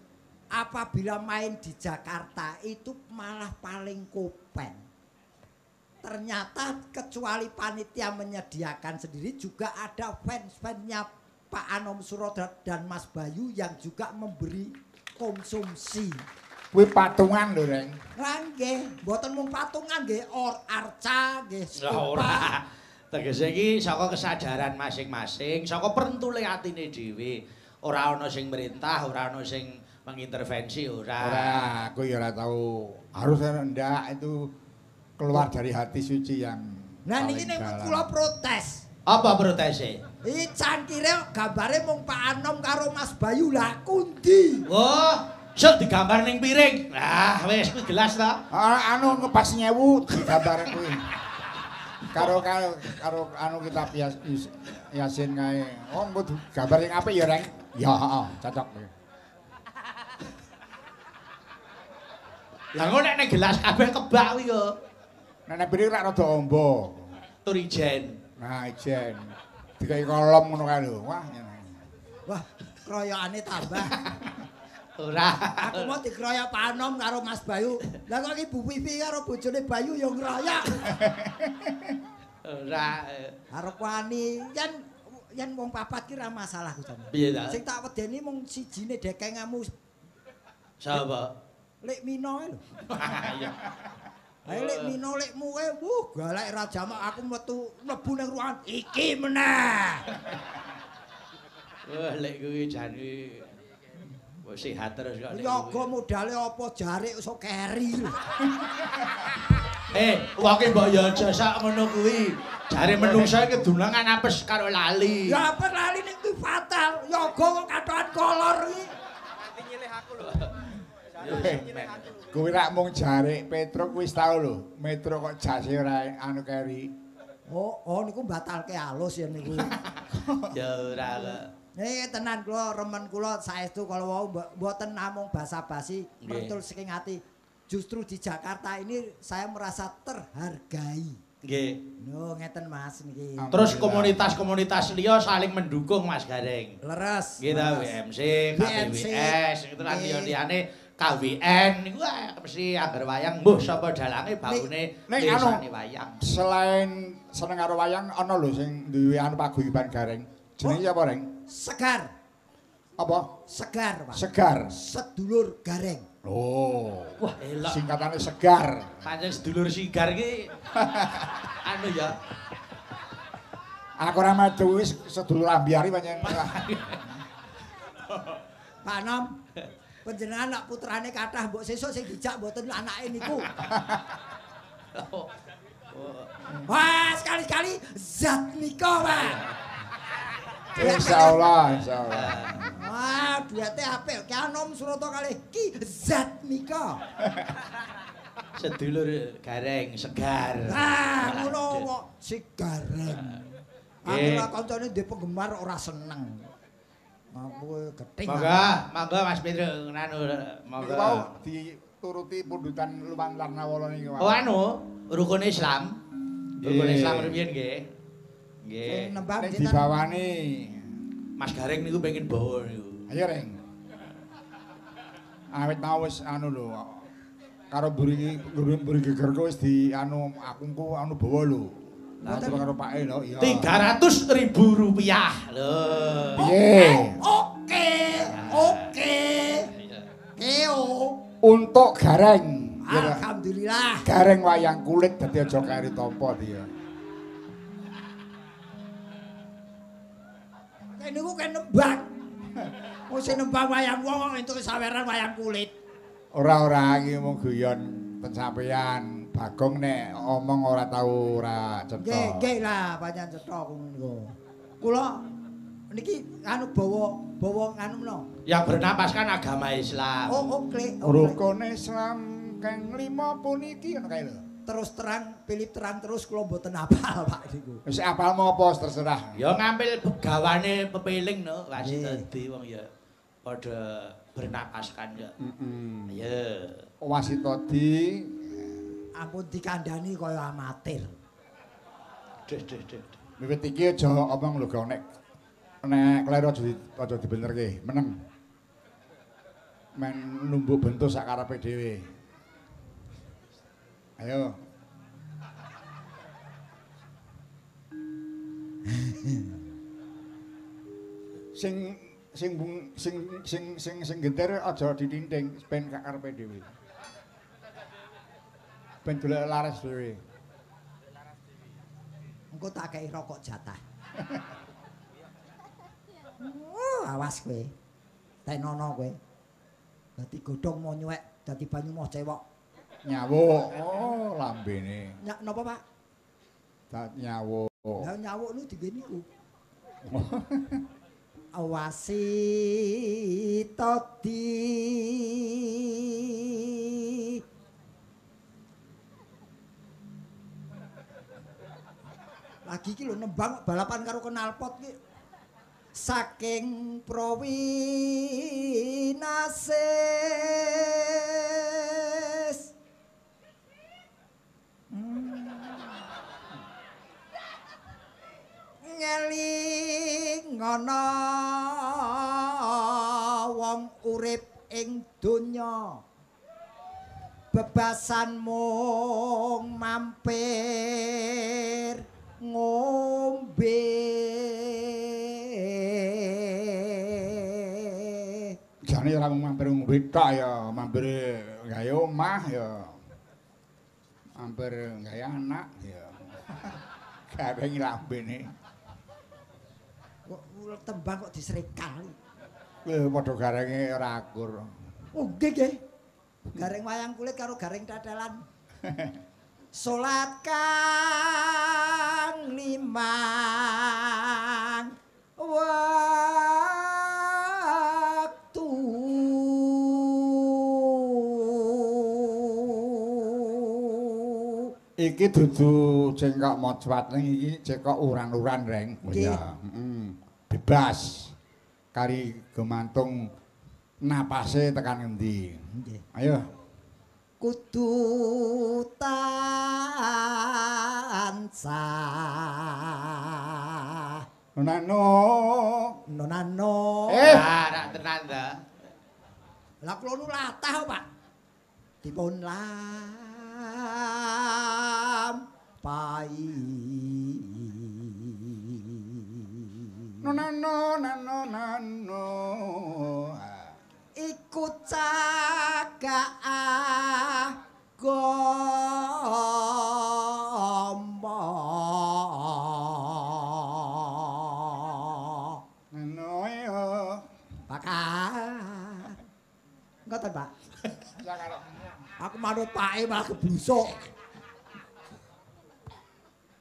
apabila main di Jakarta itu malah paling kopen. Ternyata kecuali panitia menyediakan sendiri juga ada fans-fansnya Pak Anom Suroto dan Mas Bayu yang juga memberi konsumsi. Kuwi patungan lho, Reng. Lah nggih, mboten mung patungan nggih, or arca nggih. Ora. Tegese iki saka kesadaran masing-masing, saka perentule atine dhewe. Ora ana sing merintah, ora ana sing mengintervensi ora. Ora, aku ya ora tau. Harus ndak itu keluar dari hati suci yang. Nah niki ning kula protes. Apa protese? Iki cangkire gambare mung Pak Anom karo Mas Bayu lah kundi. Oh, sok digambar ning piring. Lah wis kuwi gelas ta. Anu ngepas 1000 digambar kuwi. Karo karo karo anu kitab Yasin kae. Oh, engko gambar sing apik ya, Reng. Ya, heeh, cocok. Lah ngono nek ning gelas kabeh kebak kuwi yo. Nek ning piring rak rada amba. Tur ijen. Nah, ijen. Dikai kolom ngono kae lho. Wah, wah, kroyokane tambah. Ora. Aku mau dikroyok Pak Anom karo Mas Bayu. Lah kok iki Bu Vivi karo bojone Bayu yo ngroyok. Ora. Arep wani yen wong papat ki ora masalah ku jane. Piye ta? Sing tak wedeni mung sijine dekengamu. Sapa? Lek Mino lho. Iya. Ayo lek Mino lekmu kae, wuh galak ra jamak aku metu mlebu ning ruangan iki meneh. Wah, lek kuwi jane wis sehat terus kok. Yoga modale apa jarik iso keri. Wong ki mbok ya aja sak ngono kuwi. Jare menungso iki kedunangan apes karo lali. Ya apes lali ning kuwi fatal. Yoga kok katokan kolor iki. Nganti nyilih aku lho. Kuwi rak mung jarik Petruk wis tau lho. Metro kok jase ora anu keri. Oh, niku batalke alus ya niku. Ya ora kok. Niki tenan kula remen kula saestu kala wau mboten namung basa-basi mentul saking ati. Justru di Jakarta ini saya merasa terhargai. Nggih. Lho ngeten Mas niki. Terus komunitas-komunitas liya saling mendukung Mas Gareng. Leres. Nggih ta WMC, KWS, itu lan liya-liyane KWN niku mesti angger wayang mbuh sapa dalange baune desane wayang. Selain seneng karo wayang ana lho sing duwe anu paguyuban Gareng. Jenenge sapa, Reng? Segar. Apa? Segar, Pak. Segar. Sedulur Gareng. Oh. Wah, elok. Singkatane Segar. Pancen sedulur sigar iki anu ya. Aku ora madu wis sedulur ambiari pancen. Pak Nom, panjenengan nak putrane kathah mbok sesuk sing dijak mboten anake niku. Wah, sekali-sekali Zatmiko, Pak. Insyaallah, insyaallah. Wah, duwete apik. Ki Anom Suroto kalih Ki Zatmiko. Sedulur Gareng segar. Ah, ngono kok si Gareng. Aku ora kancane ndek penggemar ora seneng. Aku gething. Monggo, monggo Mas Petro nganu monggo. Mau dituruti pundutan lumantar nawala niki. Oh anu, rukun Islam. Rukun Islam rumiyin nggih. Nggih. Ning dibawani Mas Gareng niku pengen bawa niku. Ayo Reng. Awit mau wis anu lho. Karo mburi gegerku wis di anu aku engko anu bawa lho. Lah karo Pake lho, iya. Rp300.000 lho. Piye? Oke, oke. Keo untuk Gareng. Alhamdulillah. Alhamdulillah. Gareng wayang kulit dadi aja kari tampa dia. Kene niku kan nembang. Wong sing nembang wayang wong kok entuk saweran wayang kulit. Ora-ora iki mung guyon ten sampeyan. Bagong nek omong ora tau ora cetha. Nggih, nggih lah pancen cetha niku. Kula niki anu bawa anu meno. Yang bernapaskan agama Islam. Oh, oke. Rukun Islam kang 5 puniki ngono kae lho. Terus terang, pilih terang terus kula mboten hafal Pak niku. Wis apalmu apa terserah. Ya ngambil gawane pepeling no, wasitadi wong ya padha bernapaskan ya. Heeh. Ayo. Wasitadi ampun dikandani kaya amatir. Deh deh deh. Wiwit iki aja omong lho gong nek kleru aja dibenerke, meneng. Men numbuk bentuk sak karepe dhewe. Ayo. Sing sing sing sing sing sing genter aja ditinting ben sak karepe dhewe. Ben golek laras dhewe. Engko tak kei rokok jatah. Awas kowe. Tenono kowe. Dadi godhong mau nyuwek, dadi banyu mau cewok. Nyawuk. Oh, lambene. Nyak napa, Pak? Nyawuk. Lah nyawuk niku dienggo niku. Awasitadi. Lagi iki lho nembang balapan karo knalpot iki. Saking prowinasis ngeling ana wong urip ing donya bebasan mung mampir ngombe. Jane ora mung mampir ngombe tok ya, mampir gawe omah ya. Mampir gawe anak ya. Gareng lambene. Kok tembang kok disrekal. Lho padha garenge ora akur. Oh nggih nggih. Gareng wayang kulit karo gareng tetelan. Salat kang limang waktu. Iki dudu cengkok mocwat ning iki cekok uran-uran reng. Ya, heeh. Bebas. Kari gumantung napase tekan ngendi. Nggih. Ayo. Kudu tansah. Nano. Nano. Ah, rak tenan ta. Lah kula nu latah, Pak. Dipun lampahi. Nano nano nano. Iku cagak agama. Nano yo. Pakar. Ngoten, Pak. Aku manut pake malah keblusuk.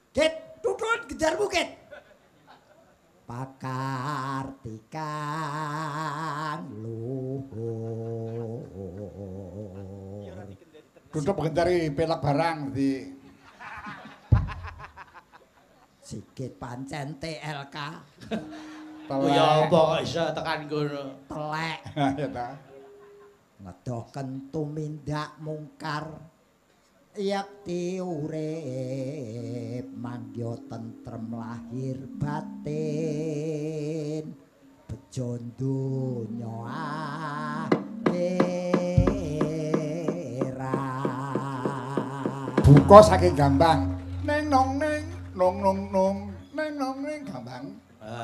Ket, tutut gejarmu, Ket. Pakartikan luhur. Tutup gendari pelak barang di Sikit pancen TLK. Oh ya apa kok iso tekan kono. Telek. Ya ta. Ngedoken tumindak mungkar. Yakti urip mangya tentrem lahir batin bejo donya akhirat. Buka saking gambang. Neng nong neng nong nong nong neng nong neng gambang.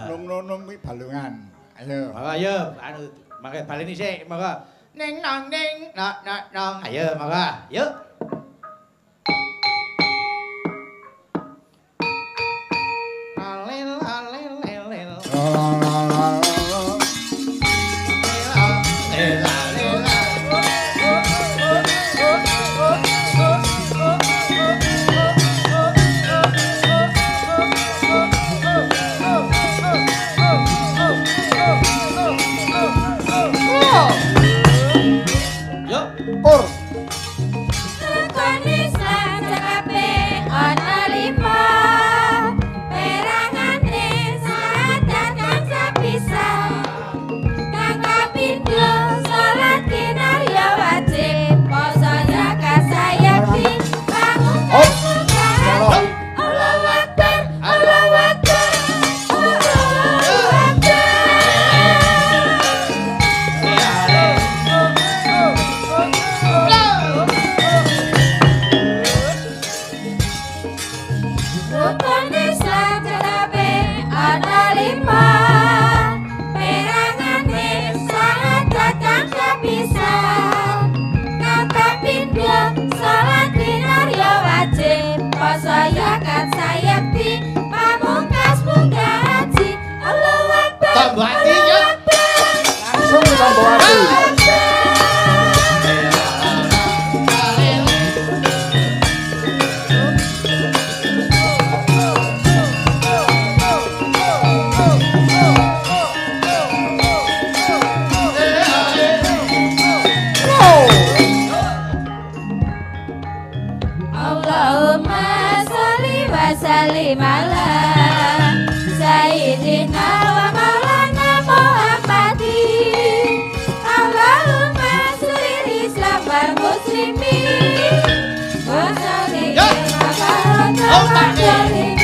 Nong nong nong kuwi balungan. Ayo. Ayo anu mangke baleni sik monggo. Neng nong neng nok nok nong. Ayo monggo. Yuk. Tombowati. Allahumma sholli wa sallim ala Sayyidina wa Maulana Muhammadin. Allahumma sholli Islam wal muslimin wa sallim ala zalimin.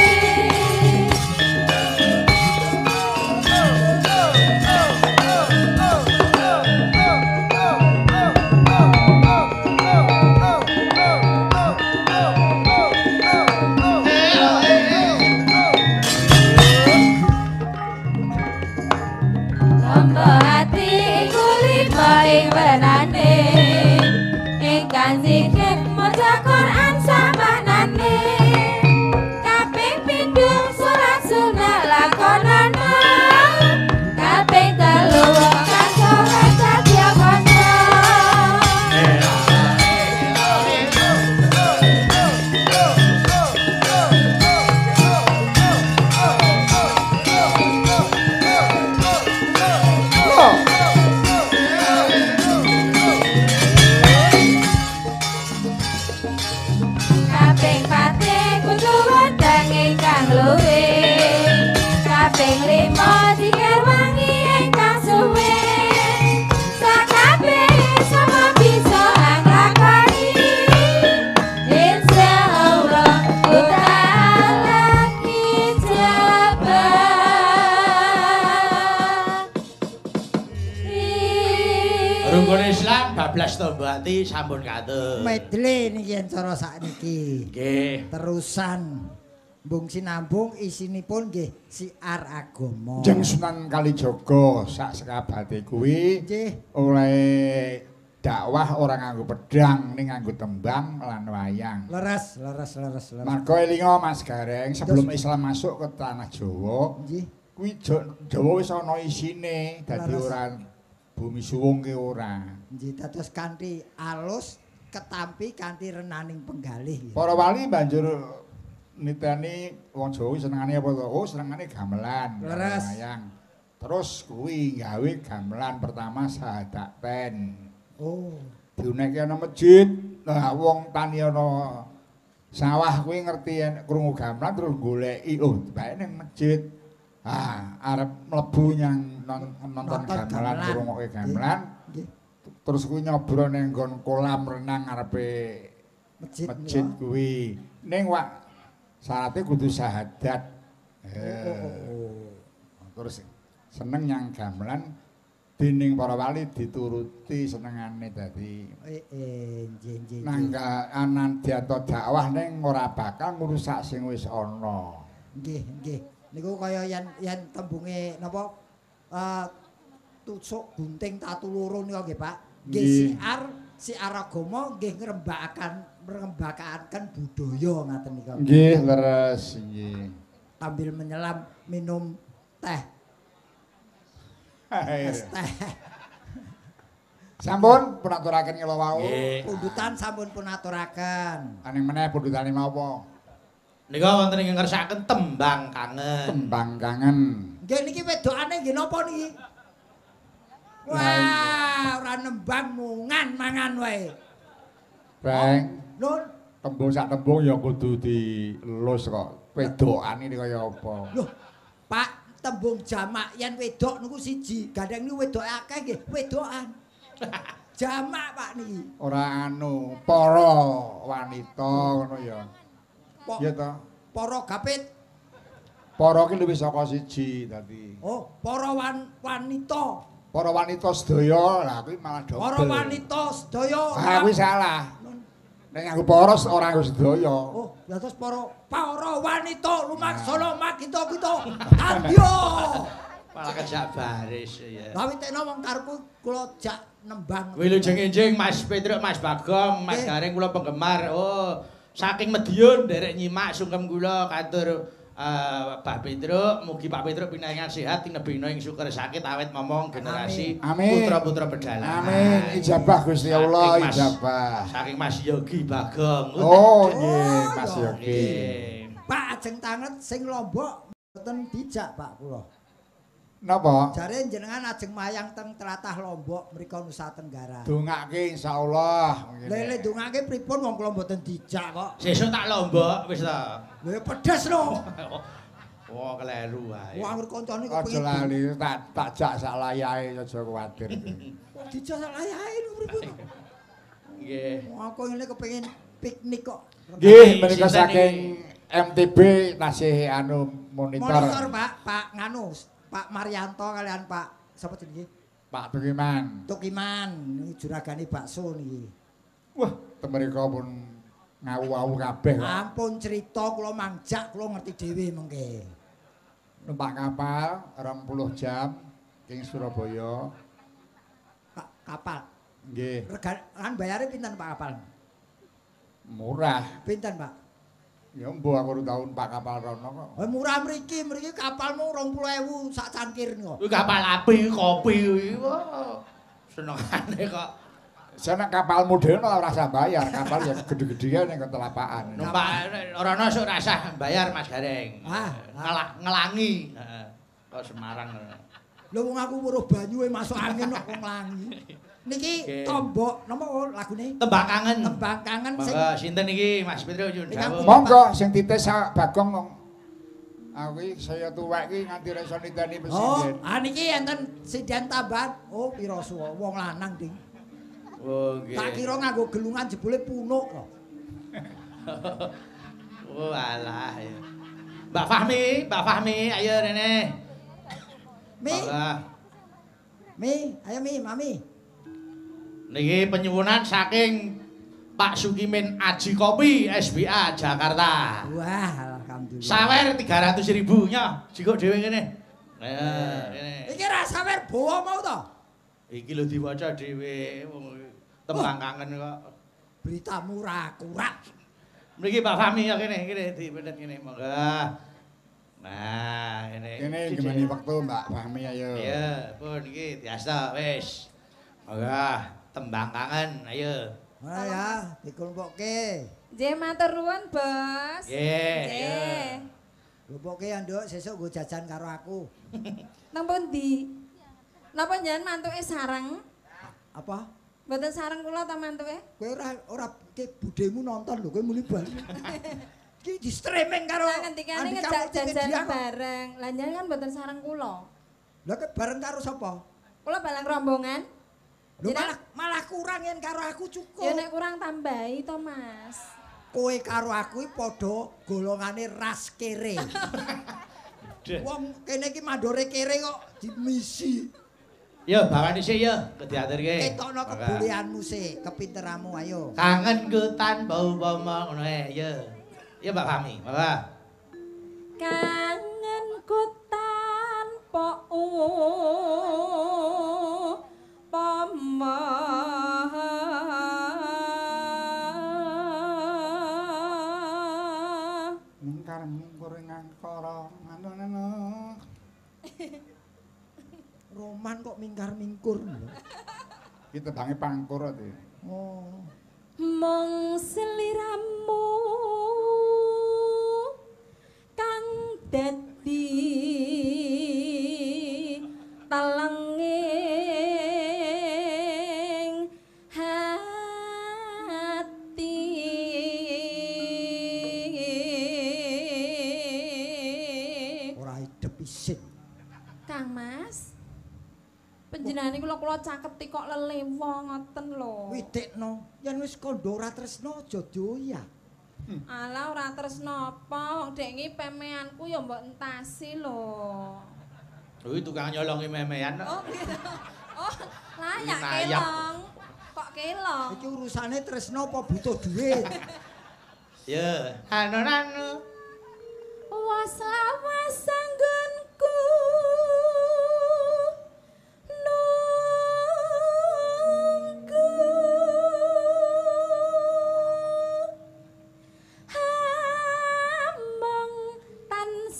Tombo ati iku lima ing wenane, ingkang zikir maca Quran samaknane. Kaping pindho salat sunah lakonana, kaping telu kang saleh satya kanca. Kaping pate kudu weteng ingkang luwih, kaping lima zikir wangi ingkang suwe. Sakabehe sama bisa nglakoni, insyaallah taala ijabah. Rukun Islam bablas tombo ati sampun katur. Medley niki yen cara sakniki. Nggih. Terusan mbung sinambung isinipun nggih siar agama. Jeng Sunan Kalijaga sak sekabate kuwi Nggih. oleh dakwah ora nganggo pedang ning nganggo tembang lan wayang. Leres, leres, leres, leres. Marga elinga Mas Gareng sebelum Islam masuk ke tanah Jawa, Nggih. kuwi Jawa wis ana isine, dadi Leres. ora bumi suwung ki ora. Nggih, dados kanthi alus ketampi kanthi renaning penggalih. Para wali banjur niteni wong Jawa senengane apa to? Oh, senengane gamelan, Leres. wayang. Terus kuwi gawe gamelan pertama sahadaten. Oh, Diuneke ana masjid, lah wong tani ana sawah kuwi ngerti yen krungu gamelan terus goleki, oh bae ning masjid. Ah, arep mlebu nyang nonton Nonton gamelan, gamelan. ngrungokke gamelan. nggih. Terus kuwi nyobro ning nggon kolam renang ngarepe Masjid. masjid niku. kuwi. Ning wak syaratnya kudu syahadat. Oh, Terus seneng nyang gamelan dening para wali dituruti senengane dadi nggih, nggih. nangga anandyanto dakwah ning ora bakal ngrusak sing wis ana. Nggih, nggih. Niku kaya yen yen tembunge napa tusuk gunting tatu loro nika nggih, Pak. Nggih Nggih. siar siar agama nggih ngrembakaken budaya ngaten nika. Nggih, leres nggih. Sambil menyelam minum teh, es teh. Sampun pun aturaken kala wau. Nggih. Pundutan sampun pun aturaken. Aning meneh pundutane menapa? Nika wonten ing ngersakaken tembang kangen. Tembang kangen. Nggih niki wedokane nggih napa niki? Wah, ora nembang mungan mangan wae. Beng, Nun, tembung sak tembung ya kudu dilus kok. Wedokan iki kaya apa? Loh, Pak, tembung jamak yen wedok niku siji, gandeng niku wedoke akeh nggih, wedokan. Jamak Pak niki. Ora anu, para wanita ngono ya. Iya ta? Para gapit. Para ki luwih saka siji dadi. Oh, para wanita. Para wanita sedaya, lah kuwi malah dobel. Para wanita sedaya. Ah, kuwi salah. Nek nganggo para ora nganggo sedaya. Oh, lha terus para wanita lumaksana makita kita. Andya. Malah kejak baris ya. Lah witekno wong karepku kula jak nembang. Wilujeng enjing Mas Petruk, Mas Bagong, Mas Gareng kula penggemar. Oh, saking Mediun nderek nyimak sungkem kula katur Pak Petruk, mugi Pak Petruk pinaringan sehat tinebihna ing suker sakit awet momong generasi putra-putra pedalangan. Amin. Ijabah Gusti Allah, ijabah. Saking Mas Yogi Bagong. Oh, nggih, Mas Yogi. Pak ajeng tanget sing Lombok mboten dijak Pak kula. Napa? Jare jenengan ajeng mayang teng tlatah Lombok mriku Nusa Tenggara. Dongake insyaallah. Lele dongake pripun wong kula mboten dijak kok. Sesuk tak Lombok wis ta. Lho pedes lho. Wah kleru wae. Wah anggere kancane kok pengen. Aja lali tak jak sak layahe aja kuwatir. Kok dijak sak layahe lho pripun. Nggih. Wong aku ngene kepengin piknik kok. Nggih menika saking MTB tasih anu monitor. Monitor Pak, Pak nganu Pak Marianto kalian Pak sapa jenenge? Pak Tukiman. Tukiman niki juragane bakso niki. Wah, temrika pun ngawu-awu kabeh kok. Ampun cerita kula mangjak kula ngerti dhewe mengke. Numpak kapal 20 jam ing Surabaya. Pak kapal. Nggih. Regan bayare pinten Pak kapal? Murah. Pinten Pak? Ya mbuh aku ora tau numpak kapal rono kok. Eh murah mriki, mriki kapalmu 20.000 sak cangkir niku. Kuwi kapal api, kopi kuwi. Wah. Senengane kok. Seneng kapalmu dhewe ora usah bayar, kapal ya gede-gedean ning telapaan. Numpak rono sok ora usah bayar Mas Gareng. Ah, ngelangi. Heeh. Kok Semarang. Lho wong aku weruh banyuwe masuk angin kok nglangi. Niki tombok napa lagune? Tembang Kangen. Tembang Kangen sing sinten niki Mas Petro nyuwun dawuh. Monggo sing titis sak Bagong wong. Aku iki saya tuwek iki nganti ora iso niteni presiden. Oh, ah niki enten sinden tambahan. Oh, pira suwa wong lanang, Ding. Oh, nggih. Tak kira nganggo gelungan jebule punuk kok. Oh, alah ya. Mbak Fahmi, Mbak Fahmi, ayo rene. Mi. Mi, ayo Mi, Mami. Niki penyuwunan saking Pak Sukimin Aji Kopi SBA Jakarta. Wah, alhamdulillah. Sawer 300.000 nyoh, jikuk dhewe ngene. Nah, ngene. Iki ra sawer bawa mau to? Iki lho diwaca dhewe wong tembang kangen kok. Beritamu ra akurat. Mriki Pak Fahmi ya kene, kene dipendet kene monggo. Nah, ngene. Kene gimana wektu Mbak Fahmi ayo. Iya, pun iki biasa wis. Monggo. Tembang Kangen, ayo. Nah ya, dikelompokke. Nggih, matur nuwun, Bos. Nggih, nggih. Klompokke ya, Nduk, sesuk nggo jajan karo aku. Nang pundi? Napa njenengan mantuke sareng? Apa? Mboten sareng kula ta mantuke? Kowe ora ki budhemu nonton lho, kowe muni bali. Ki di streaming karo Lah ngendikane ngejak jajan bareng. Lah njenengan kan mboten sareng kula. Lah ke bareng karo sapa? Kula bareng rombongan. Lho malah kurang yen karo aku cukup. Ya nek kurang tambahi to, Mas. Kowe karo aku iki padha golongane ras kere. Wong kene iki mandore kere kok dimisi. Yo bawani sik yo, diaturke. Ketokno kebolehanmu sik, kepinteranmu ayo. Kangenku tanpa upama ngono ae, yo. Yo Mbak Fahmi, monggo. Kangenku tanpa upama. Mungkar mungkur ing angkara ngono. Roman kok mingkar-mingkur lho. Iki tembange pangkur to. Oh. Mung seliramu kang dadi telenging hati. Ora idep isin. Kang Mas, panjenengane kula caketi kok lelewa ngoten lho. Widekno, yen wis kandha ora tresna aja dioyak. Alah ora tresna apa, wong dek iki pemeanku ya mbok entasi lho. Kuwi tukang nyolongi memean kok. Oh gitu. Oh, layak kelong. Kok kelong? Iki urusane tresna apa butuh duit? Ya, anu-anu. Was-lawas anggonku nunggu hameng tansah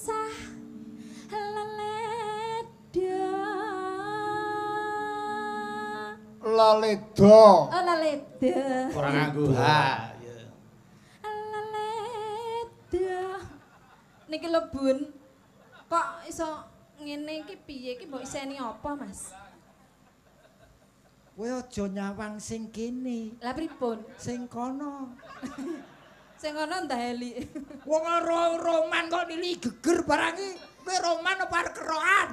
Leledo. Oh, leleda. Ora nganggo H. Ya. Leleda. Niki lho Bun. Kok iso ngene iki piye iki mbok iseni apa, Mas? Kowe aja nyawang sing kene, Lah pripun? sing kono. Sing kono ndah eli. Wong ora roman kok nili geger barang iki. Kowe roman apa arep kerokan?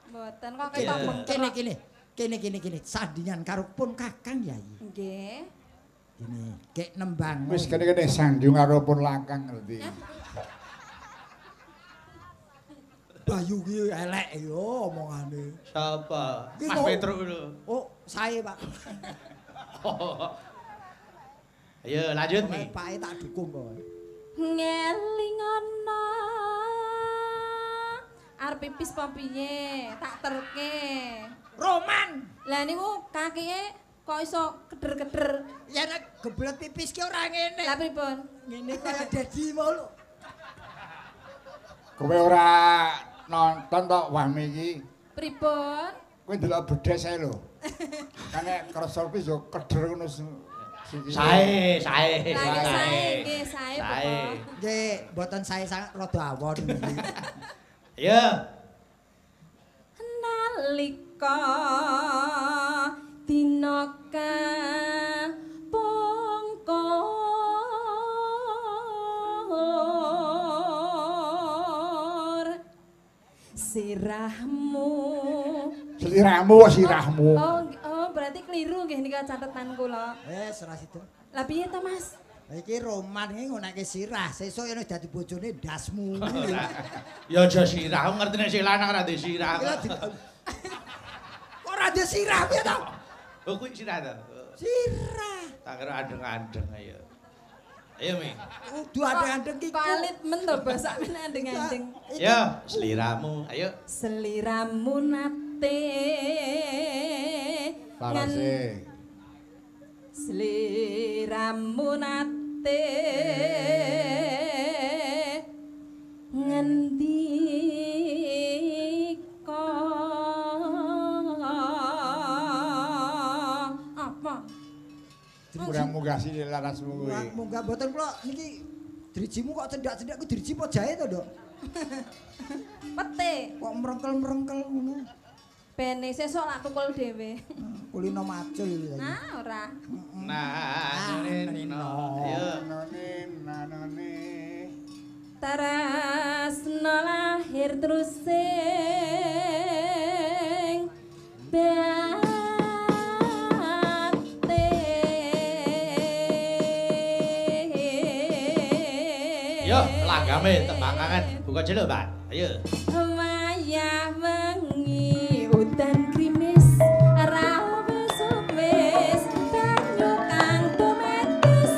Mboten kok ketok Iya. bengkok. Kene kene. Kene kene kene sandingan karo pun Kakang Yai. Nggih. Kene, kek nembang. Wis kene-kene sandung karo pun lakang ngerti. Bayu ki elek yo omongane. Sapa? Ki Mas mau- Petruk lho. Oh, sae, Pak. Ayo lanjut Mi. Pake tak dukung kok. Ngelingono. Arep pipis apa piye? Tak terke. Roman. Lah niku kakike kok iso keder-keder. Ya nek gebelet pipis ki ora ngene. Lah pripun? Ngene kaya dedi mau lho. Kowe ora nonton tok Wahmi iki. Pripun? Kowe ndelok bedes ae lho. Kan nek cross service yo keder ngono sikile. Sae, sae. Lah nggih sae, nggih sae Sae. pokok. Nggih, mboten sae sangat rada awon. Ayo. Nalika dina kapungkur sirahmu. Seliramu kok sirahmu. Oh, oh berarti keliru nggih nika catetan kula. Wes ora sida. Lah piye to Mas? Iki roman iki ngonekke sirah, sesuk yen wis dadi bojone ndasmu. Ora. Ya aja sirah, aku ngerti nek sing lanang ora ndek sirah. Iki lho Kok ora ndek sirah piye to? Oh kuwi sirah to. Sirah. Tak kira andeng-andeng ayo. Ayo Mi. Kudu andeng-andeng ki. Kok alit men to Bos, sak men andeng-andeng. Ya, seliramu. Ayo. Seliramu nate Larase. Seliramu nate ngendika apa? Kurang munggah sih larasmu kuwi. Munggah mboten kula niki drijimu kok cendak-cendak ku driji apa jahe to, Nduk? Pete. Kok merengkel-merengkel ngono. Bene sesuk lak tukul dhewe. Kulino macul iki saiki. Nah, ora. Nah, nino. Ayo. None nanone. Tarasna lahir terus sing batin. Yo, langgame tembangan buka jeluk, Pak. Ayo. Wayah wengi udan grimis rawes wis banyu kang tumetes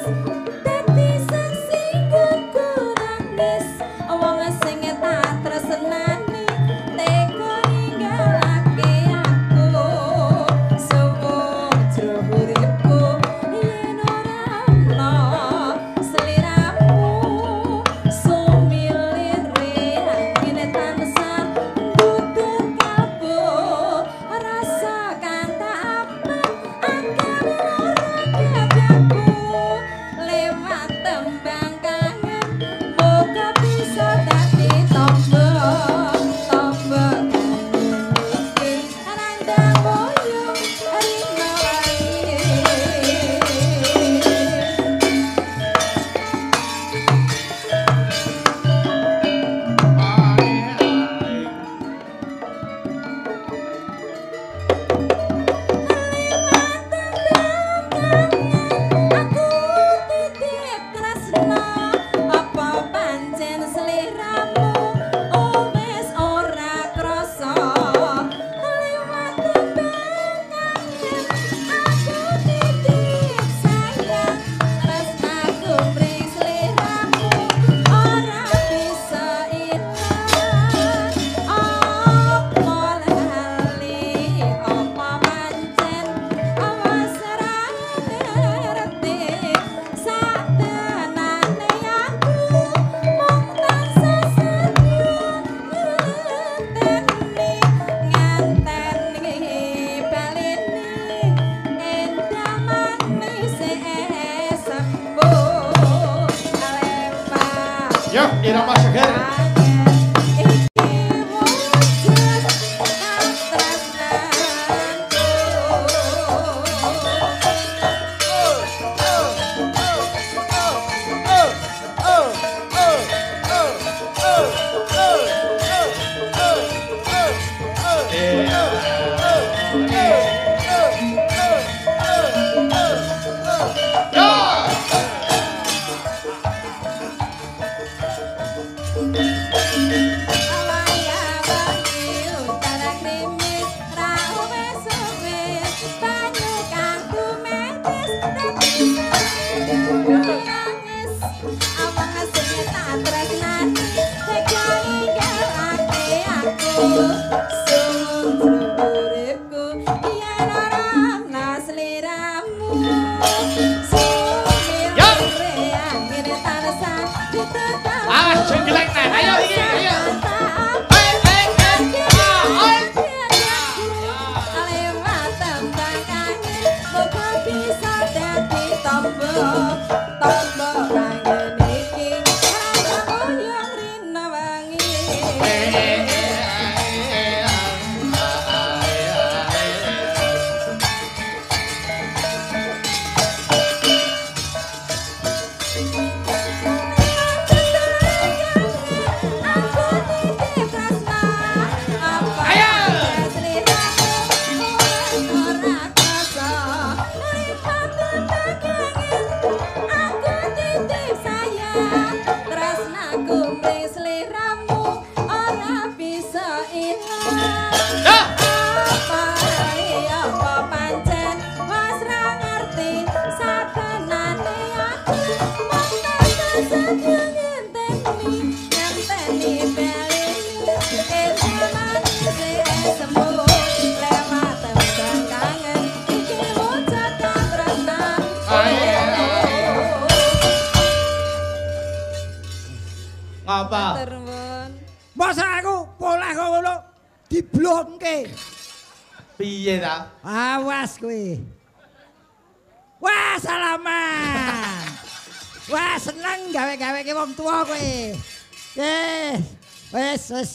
dadi saksi nggonku nangis wong sing tak tresnani tega ninggalake aku suwung jero uripku yen ora ana sliramu sumilire angin tansah ndudur kalbu Irama seger. Iki wujud katresnanku. Awas jengglek nah. Ayo iki, ayo. Ngapa? Masa aku polah kok ngono diblongke. Piye ta? Awas kowe. Wah, salaman. Wah, seneng gawe-gaweke wong tuwa kowe. Wis wis.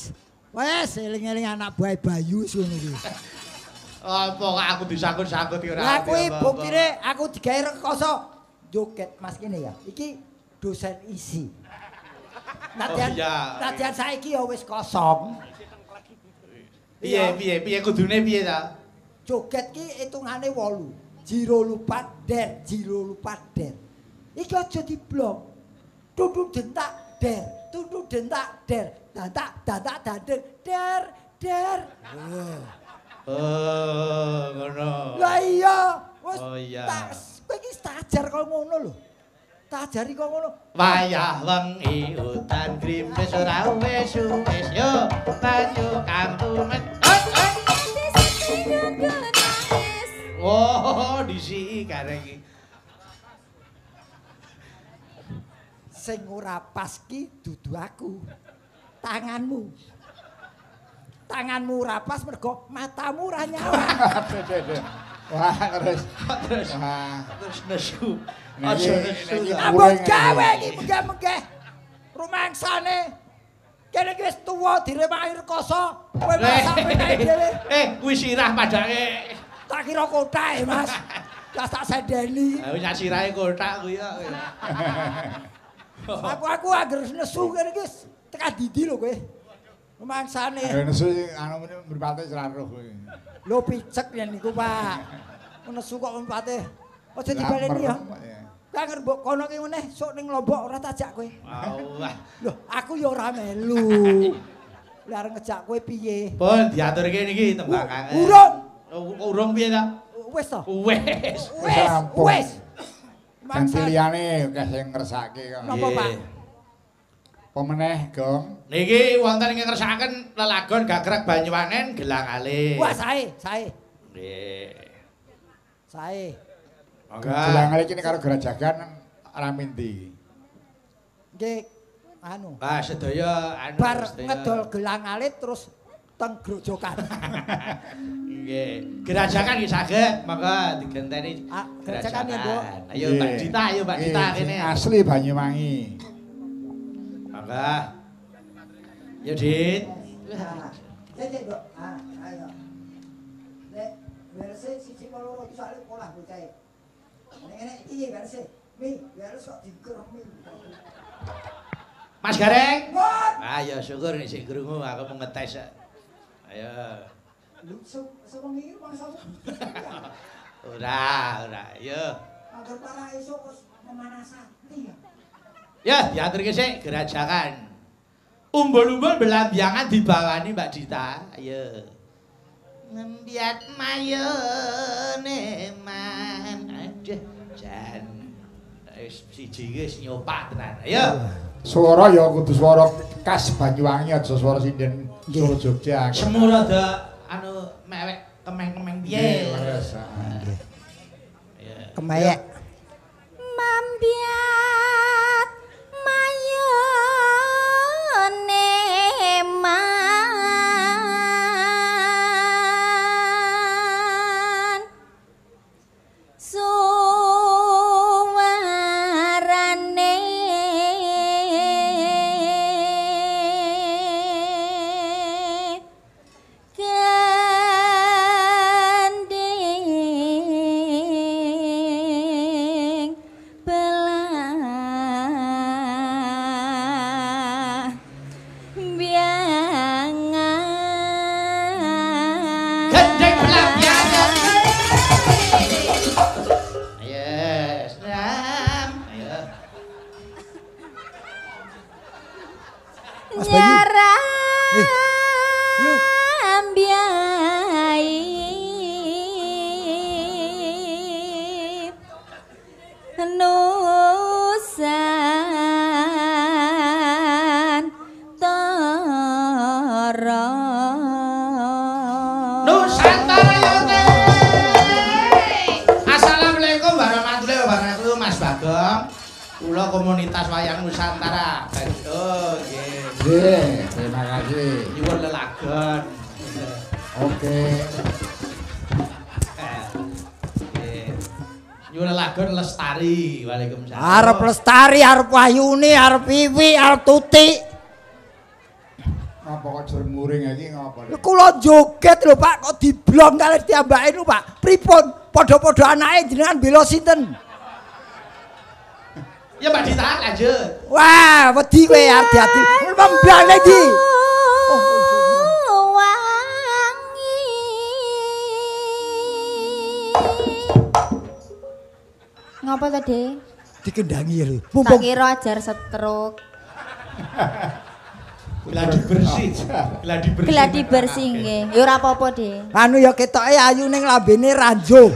Wis eling-eling anak buah Bayu ngono kuwi. Apa kok aku disangkut-sangkut iki ora. Lah kuwi buktine aku digawe rekoso joget Mas kene ya. Iki dosen isi. Latihan, oh, latihan saiki ya wis kosong. Piye piye piye kudune piye ta? Joget ki hitungane 8. Jiro lupat der, jiro lupat der. Iki aja diblok. Tundu dentak der, tundu dentak der, dantak dantak dandeng der der. Oh, ngono. Lah iya, wis oh, iya. Tak kowe iki tak ajar kaya ngono lho. Tak ajari kok ngono. Wayah wengi udan grimis ora wis wis yo banyu kang tumet. Oh, disiki kareng iki. Sing ora pas ki dudu aku. Tanganmu. Tanganmu ora pas mergo matamu ora nyawang. Wah, terus terus terus nesu. Aja nesu. Ambon gawe iki megeh-megeh. Rumangsane kene iki wis tuwa diremaki rekoso, kowe masak penake dhewe. Kuwi sirah padake. Tak kira kothake, Mas. Lah tak sendeni. Ha wis sirahe kothak kuwi ya. Aku anggere nesu kene iki tekan dindi lho kowe. Rumangsane. Nesu anu mripate ora roh kowe. Lho picek yen niku, Pak. Nesu kok mripate. Aja dibaleni ya. Kowe anggere mbok kono ki meneh sok ning Lombok ora tajak kowe. Wah. Lho, aku ya ora melu. Lah arep ngejak kowe piye? Pun diaturke niki tembakane. Urung. Urung piye ta? Wis to. Wis. Wis. Wis. Ganti liyane akeh sing ngersake kok. Napa, Pak? Apa meneh, Gong? Niki wonten ing ngersakaken lelagon Gagrag Banyuwangen Gelang Alit. Wah, sae, sae. Nggih. Sae. Gelang Alit iki karo Grajagan rame ndi? Nggih, anu. Ah, sedaya anu bar ngedol Gelang Alit terus teng Grojogan. Nggih. Grajagan nggih saged, monggo digenteni. Ah, Grajagan ya, Mbok. Ayo Mbak Dita, ayo Mbak Dita kene. Asli Banyuwangi. Monggo. Mangga. Ya, Dit. Cek, Dok. Ah, ayo. Nek verse siji loro iki soalé polah bocahe. Nek ngene iki verse. Mi, verse kok dikremi. Mas Gareng. Ayo syukur nek sik krungu aku mau ngetes. Ayo. Lho, sewengi iki mangsa. Ora, ora. Yo. Angger parah esuk wis memanasati ya. Ya, diaturke sik gerajakan. Umbul-umbul belambiangan dibawani Mbak Dita. Ayo. Ngembiat mayone man. Aduh, jan. Wis siji wis nyopak tenan. Ayo. Swara ya kudu swara khas Banyuwangi aja swara sinden Solo Jogja. Semu rada anu mewek kemeng-kemeng piye. Leres. Nggih. Kemeyek. Mambiat mayone man suwarane gending belah biangan Gending belah biangan. Ayo, senam. Ayo. Mas Bayu. Eh, yuk. Nyarang Nusantara. Nusantara yote. Assalamualaikum warahmatullahi wabarakatuh Mas Bagong. Kula komunitas wayang Nusantara. Oh, nggih. Nggih, terima kasih. Nyuwun lelagon. Oke. Nggih. Nyuwun lelagon lestari. Waalaikumsalam. Arep Lestari, arep Wahyuni, arep Wiwi, arep Tuti. Ngapa kok jer muring iki ngapa? Lho kula joget lho Pak, kok diblong kalih tiyambake lho Pak. Pripun? Padha-padha anake jenengan bela sinten? Ya Mbak Dita lanjut. Wah, wedi kowe arep diati. Membrane iki. Wangi. Ngapa tadi? Dikendangi lho. Tak Mumpung kira ajar stroke. Gladi bersih. Gladi bersih. Gladi bersih nggih. Ya ora apa-apa, De. anu ya ketoke ayu ning lambene ranjo.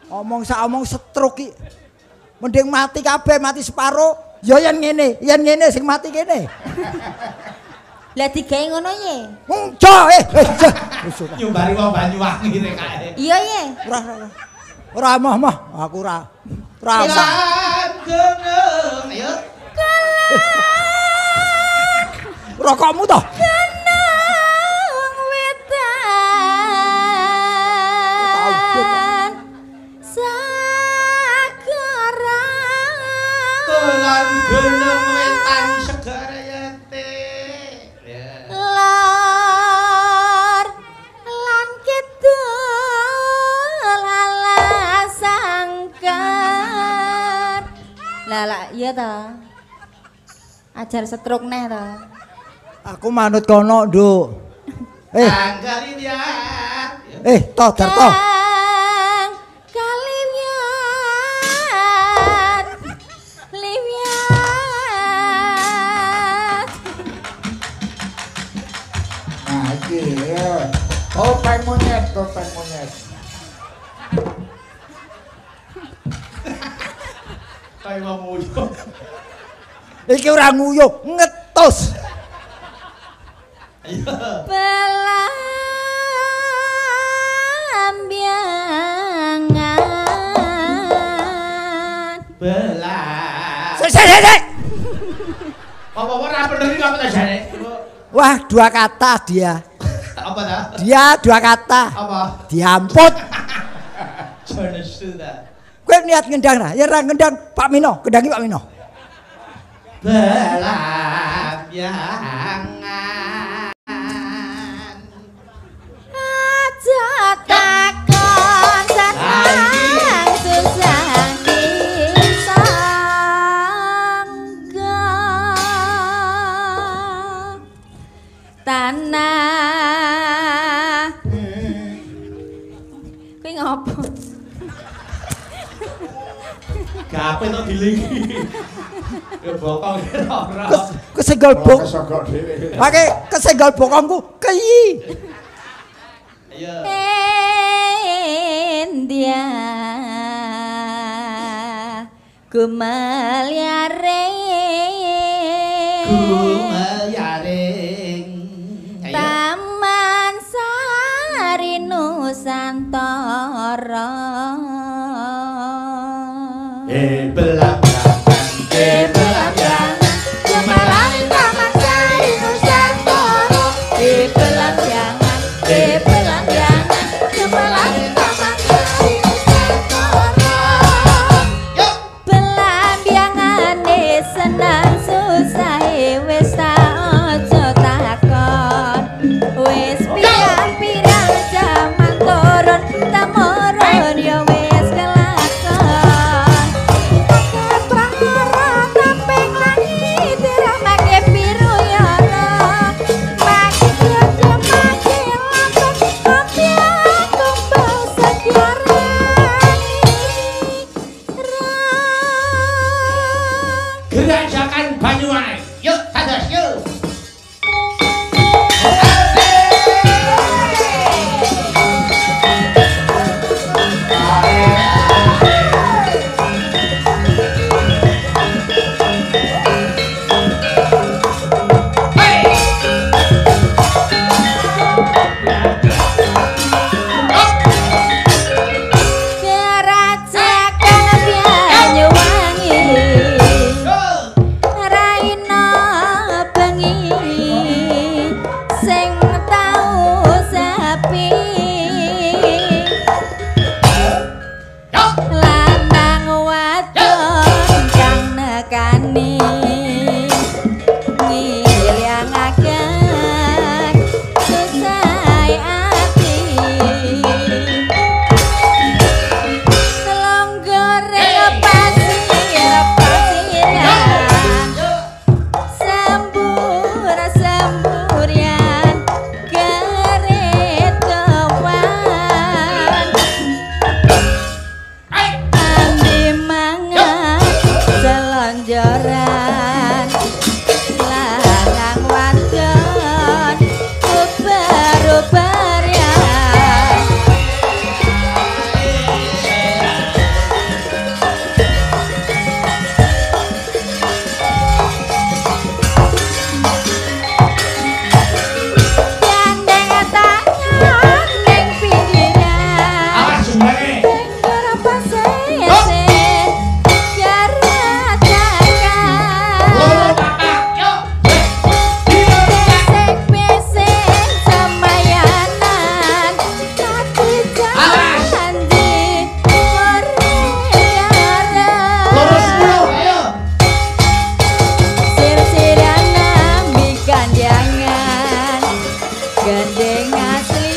Omong sak omong stroke iki. Mending mati kabeh, mati separo. Ya yen ngene, yen ngene sing mati kene. Lah digawe ngono ye. Ngjo eh eh. Wis ora. Nyumbari wong Banyuwangi rek kae. Iya ye. Ora ora. Ora moh moh, aku ora. Ora. Lan gunung. Ayo. Rokokmu toh? Kenang wetan sagara. Lan gunung wetan segara yate. Ya. Lor lan kidul alas sangkar. Lah lah iya ta. Ajar stroke neh ta. Aku manut kono, Nduk. Eh, Angkarinya. eh, toh Darto. Kang kalimyat limyat. Nah, iki ya. Topeng monyet, topeng monyet. Kayak wong nguyuh. Iki ora nguyuh, ngetus. Ayo. Belambiangan. Belah. Sik sik sik, sik. Apa-apa ora bener iki apa ta jane? Wah, dua kata dia. Apa ta? Dia dua kata. Apa? Diamput. Jonesu ta. Kowe niat ngendang ra? Ya ra ngendang Pak Mino, kendangi Pak Mino. Belamyangan. Aja takon senang susah disangga tanah. Kuwi ngopo? Gape to dilingi. Ya bokong ora. Kesenggol bok. Pake kesenggol bokongku keyi. Ayo. India gumelyare Gumelyaring. Taman Sari Nusantara. Belamyangan, belamyangan, Gumelyaring Taman Sari Nusantara. Belamyangan, belamyangan, Gumelyaring Taman Sari Nusantara. Belambyangane seneng susahe wis ta aja takon. Wis pirang-pirang jaman turun temurun ya wis kelakon. Keprara teping langit ramake biru ya make jojo make lampu kopiah kumpul sekiarani. Gerajakan Banyuwangi. Yuk, dados yuk. Gerajakan Banyuwangi Raina bengi sing tau sepi lanang wadon kang nekani ngilyangaken susah ati Longgore pasir pasiran sembur semburian keretowan andi mangan selonjoran lanang wadon uber-uberian. Gandeng tangan ning pinggiran Awas jumbange. Tenggara pasese gerajakan Loro papat, yuk. Pesek-pesek semayanan Kati Awas. janji koreara Loro 10, ayo. Sir-siran nambi kandangan Gendeng asli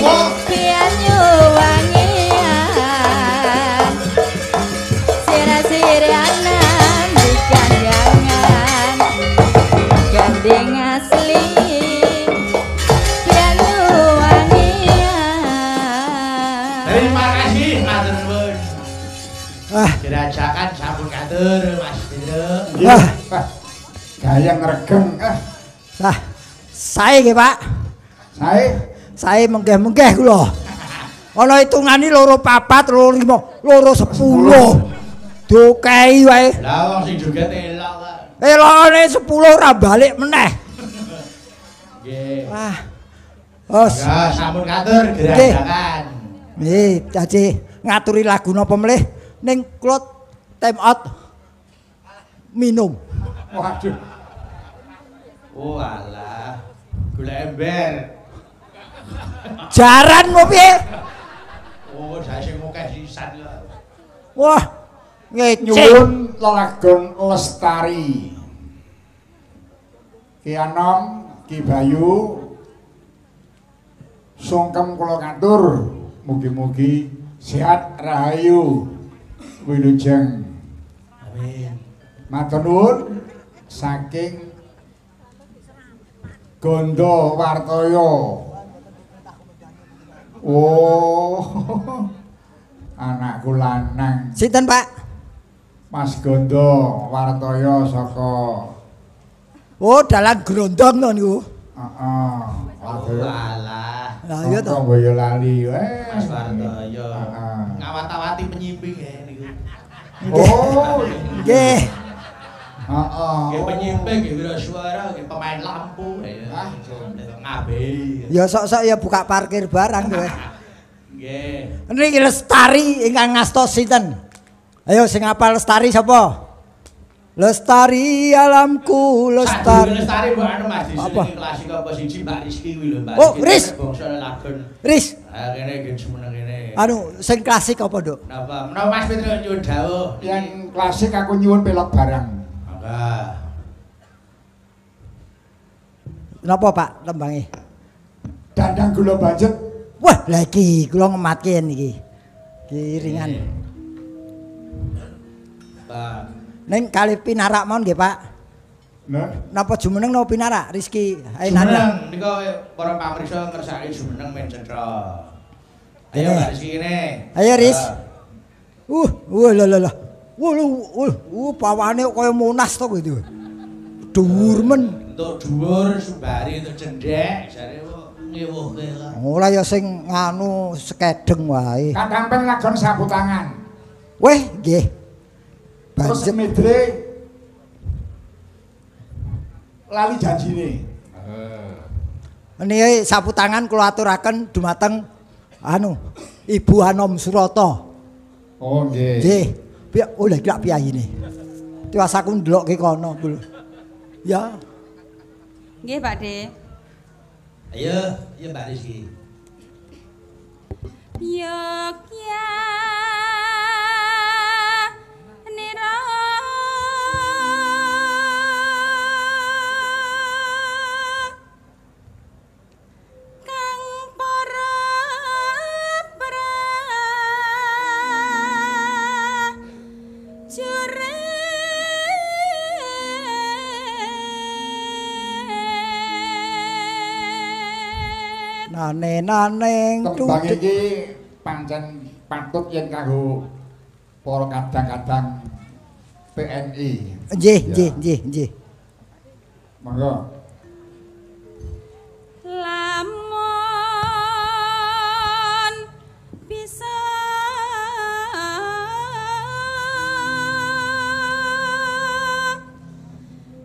Banyuwangian Sir-siran nambi kandangan Gendeng asli Banyuwangian. Terima kasih, matur nuwun. Ah, Gerajakan sampun katur, Mas Bendro. Ah. Gayeng regeng ah. ah. Sae nggih, Pak. Sae Sae menggeh-menggeh kula. Ana hitungane 2 4 2 5 2 10. Diokehi wae. Lah wong sing joget elok kok. Elokane 10 ora balik meneh. Nggih. Wah. Os. Ya, sampun katur gerajakan. Nggih, caci ngaturi lagu napa melih ning kula time out minum. Waduh. Oh alah. Golek ember. Jaran mau piye? Oh, saya sing akeh sisan kok. Wah, ngece. Nyuwun lelagon lestari. Ki Anom, Ki Bayu, sungkem kula katur, mugi-mugi sehat rahayu wilujeng. Amin. Matur nuwun saking Gondo Wartoyo. Oh, anakku lanang. Sinten, Pak? Mas Gondo Wartoyo saka. Oh, dalang grondong to niku. Heeh. Oh, alah. Lah iya to. Boyolali. Mas Wartoyo. Heeh. Ngawat-awati penyimping niku. Oh, nggih. Heeh. Nggih penyimping, nggih wirasuara, nggih pemain lampu. Ah, ngabehi. Ya sok-sok ya buka parkir barang kowe. Nggih. Niki Lestari ingkang ngasta sinten? Ayo sing apal Lestari sapa? Lestari alamku lestari. Lestari mbok anu Mas Apa? di klasik apa siji Mbak Rizky kuwi lho Mbak. Oh, Riz. Bangsa lagon. Riz. Ah kene iki semeneng kene. Anu sing klasik apa, Nduk? Napa? Menawa Mas Petro nyuwun dawuh. Yang klasik aku nyuwun pelok barang. Mangga. Napa, Pak, tembange? Dandang gula banjet. Wah, lha iki kula ngematke niki. Iki ringan. Pak. Ning kalih pinarak mawon nggih, Pak. Nah, Napa jumeneng napa pinarak? Rizky, ayo nanda. Jumeneng nika para pamirsa ngersake jumeneng men cetha. Ayo Mbak Rizky kene. Ayo, Riz. Wah lho lho lho. Wah lho, pawane kaya Monas to kuwi. Dhuwur men. Entuk dhuwur sembari entuk cendhek jare kok ngewuhke kok. Ora ya sing nganu sekedeng wae. Katampen lagon sapu tangan. Weh, nggih. Terus Banjet. medre lali janjine. Niki sapu tangan kula aturaken dumateng anu Ibu Anom Surata. Oh nggih. Nggih. Piye oh lha iki lak piyayine. Tiwas aku ndelokke kono kuwi. Ya. Nggih, Pak De. Ayo, ayo Mbak Rizky. Yogya nira kang para prajurit. Nane naneng Tembang iki pancen patut yen kanggo para kadang-kadang TNI. Nggih, nggih, nggih, nggih. Monggo. Lamun bisa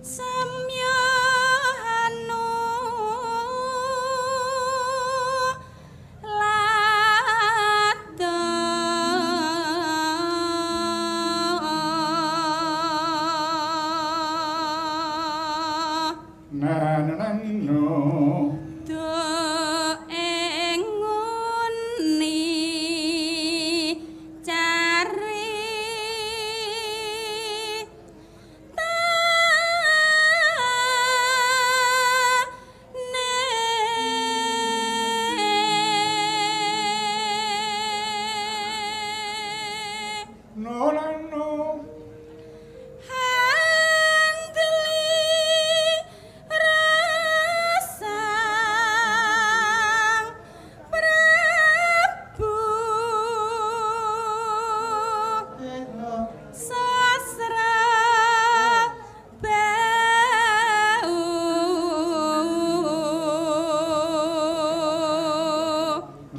samya anu lada Na na na no. Do ing nguni cari tane. No na no. Handli rasang Prabu Sasra Bau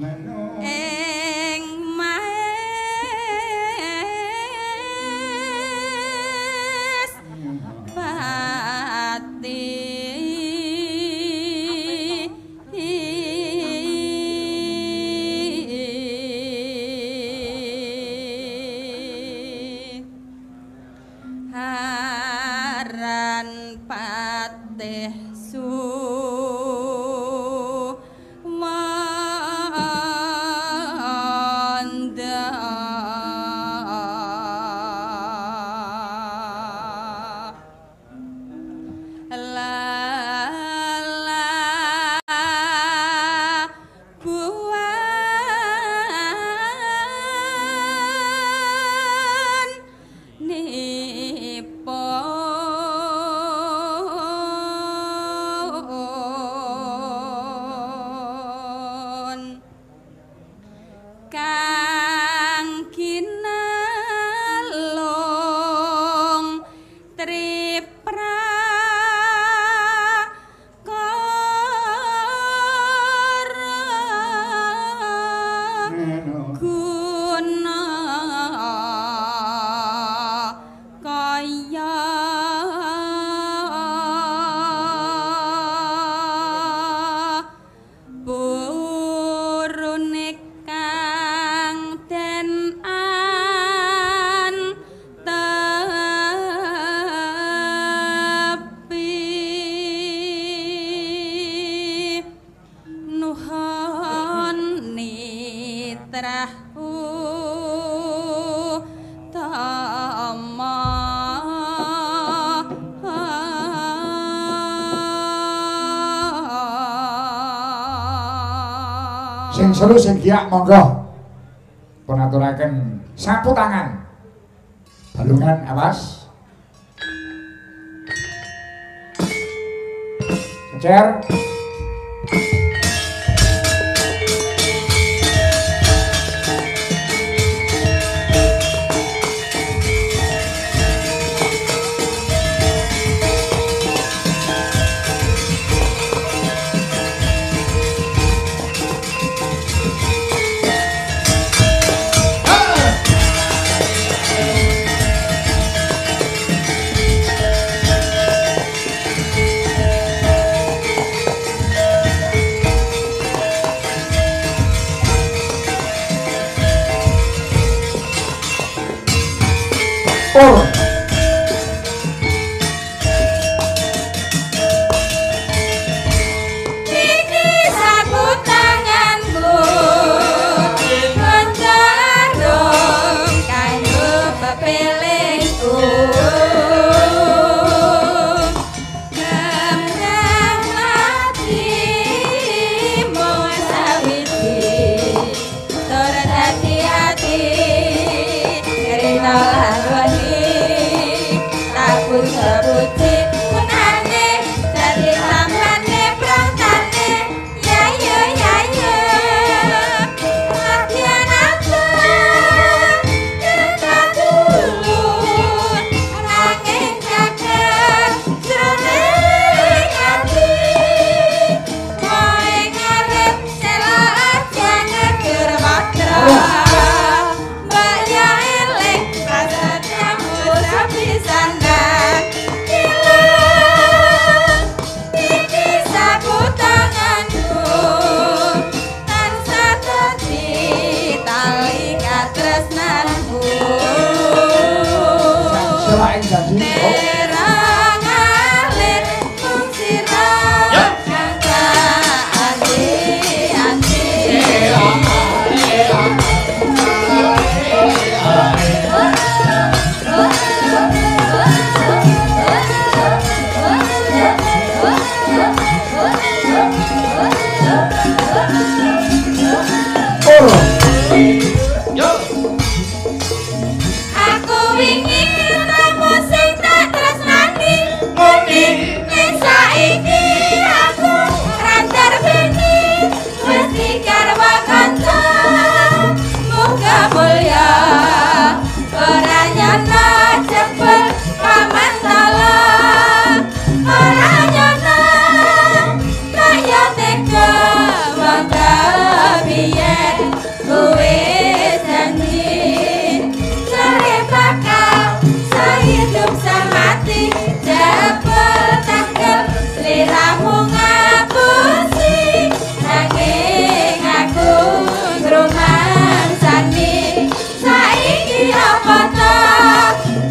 Na no. ing maes pati. Haran patih suwa. Tuan-nipun kang kinalung tripra guna kaya purune kang den antepi nuhun nitrah utama. Sing seru sing giyak monggo. Pun aturaken sapu tangan. Balungan awas. Cecer. Oh. Iki sapu tanganku ngejarung kanggo pepelingku gemrang ati mung sawiji tur dadi ati rina lakoni tak puji-puji kunane dadi tambane protane ya yo ya yo latihan aku cinta dulu nanging jagat jroning ati kowe ngarep sela aja ngeger matra mbak ya eling prasetyamu sapisanan iki sapu tanganku tansah dadi tali katresnanku Selak ing janji. Oh. terang alir mung sira kang tak anti-anti. Oh. Yo. Aku wingi ketemu sing tak tresnani Ngoni. ning saiki aku rantar beni wis digarwa kanca muga mulya ora nyana jebul pamantala ora nyana kaya tega mangga biyen kowe janji jare bakal sehidup semati jebul tanggal sliramu ngapusi nanging aku ngrumangsani saiki apa to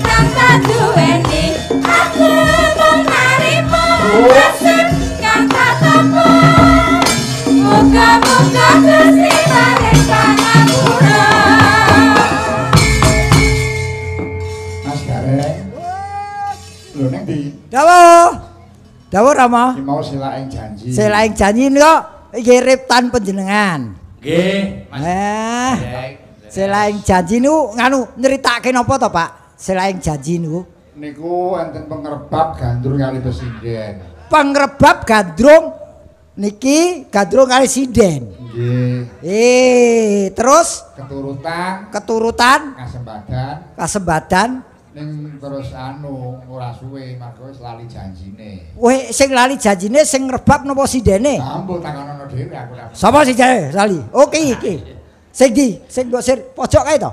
kang tak duweni aku mung narima nasib kang tak tampa muga-muga Gusti paring pangapura. Mas Gareng. Lho ning ndi? Dawuh. Dawuh Rama. Iki mau selak ing janji. Selain janji nika nggih riptan panjenengan. Nggih, Mas. Selain janji niku nganu nyeritake napa to, Pak? Selain janji niku. Niku enten pengrebab gandrung kali pesinden. Pengrebab gandrung niki gandrung kali sinden. Nggih. Terus keturutan, keturutan kasembadan, kasembadan ning terus anu ora suwe marga wis lali janjine. Weh, sing lali janjine sing ngrebab napa sindene? Ambo takonono dhewe aku lha. Sapa sing jane lali? Oke iki. Sing ndi? Sing mbok sir pojok kae to?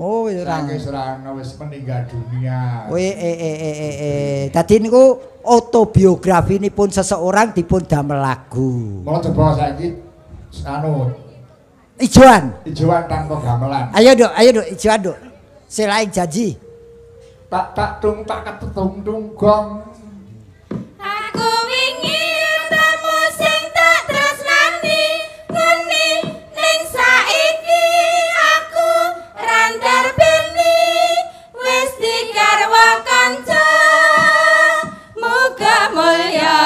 Oh, wis ora. Saiki wis ora ana, wis meninggal dunia. Weh, Dadi niku autobiografinipun seseorang dipun damel lagu. Mula coba saiki anu ijoan. Ijoan tanpa gamelan. Ayo, Duk, ayo Duk, ijoan, Duk. Selain janji. Tak tak tung tak ketung tung gong. Aku wingi temu sing tak tresnani ngene ning saiki aku randar beni wis digarwa kanca muga mulya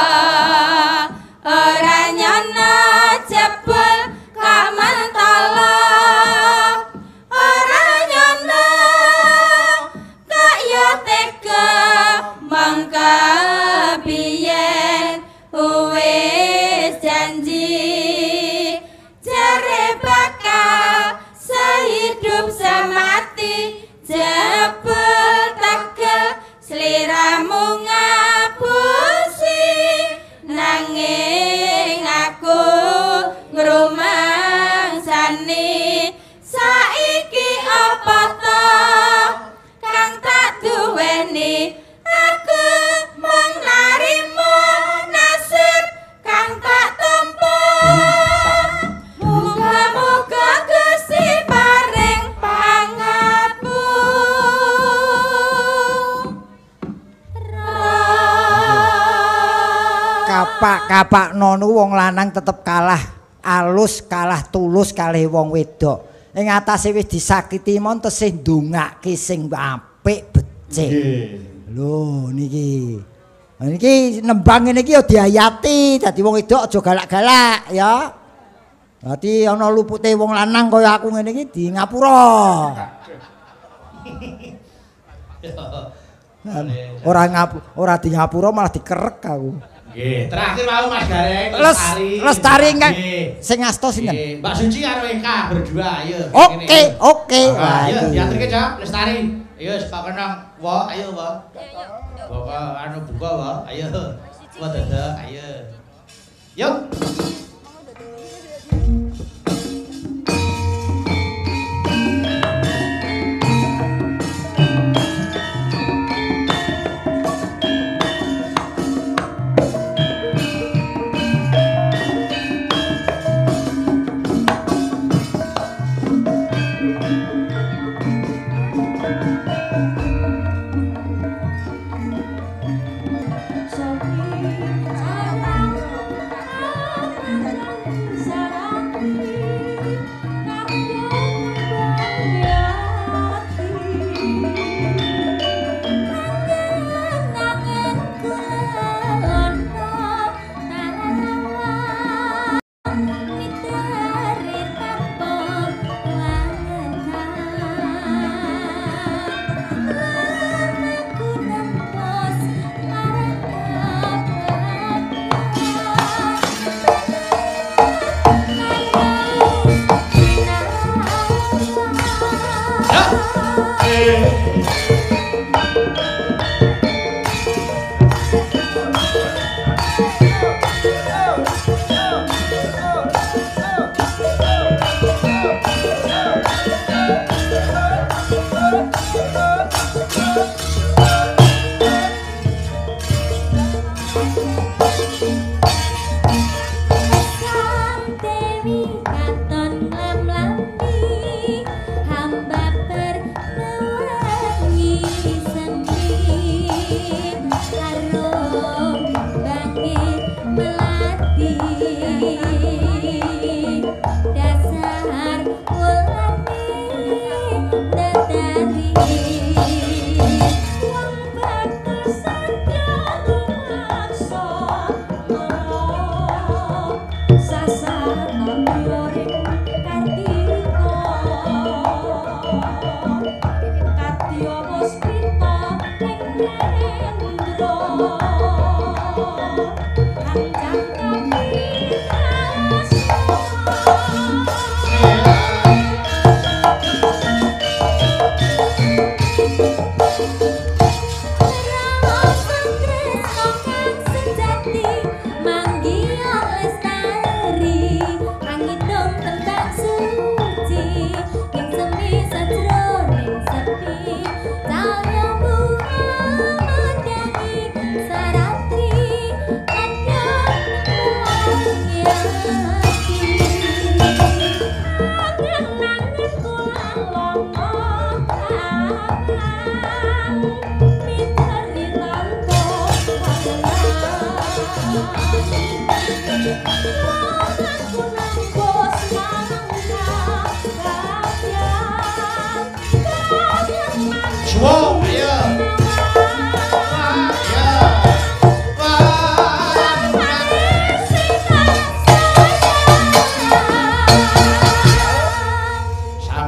ora nyono jebul kamentala ora nyono kaya tega mangka biyen wis janji jare bakal sehidup semati jebul tegel sliramu ngapusi nanging aku ngrumangsani saiki apa to kang tak duweni aku mung narima nasib kang tak tampa muga-muga Gusti paring pangapura. Kapak-kapakno niku wong lanang tetep kalah alus, kalah tulus kalih wong wedok. Ing atase wis disakiti mon tesih ndongake sing apik becik. Lho niki. Niki nembang ngene iki ya diayati dadi wong wedok aja galak-galak ya. Dadi ana lupute wong lanang kaya aku ngene iki di ngapura. Ora ora di ngapura malah dikerek aku. Nggih, terakhir mau Mas Gareng Lestari. Lestari ingkang sing asta sinten? Mbak Suci karo Eka berdua, ayo. Oke, oke. Ayo diaturke, Cak, Lestari. Ayo saka kenang, wa, ayo wa. Bapak anu buka wa, ayo. Wa dadak, ayo. Yuk. Katon lam-lami hamba permawangi.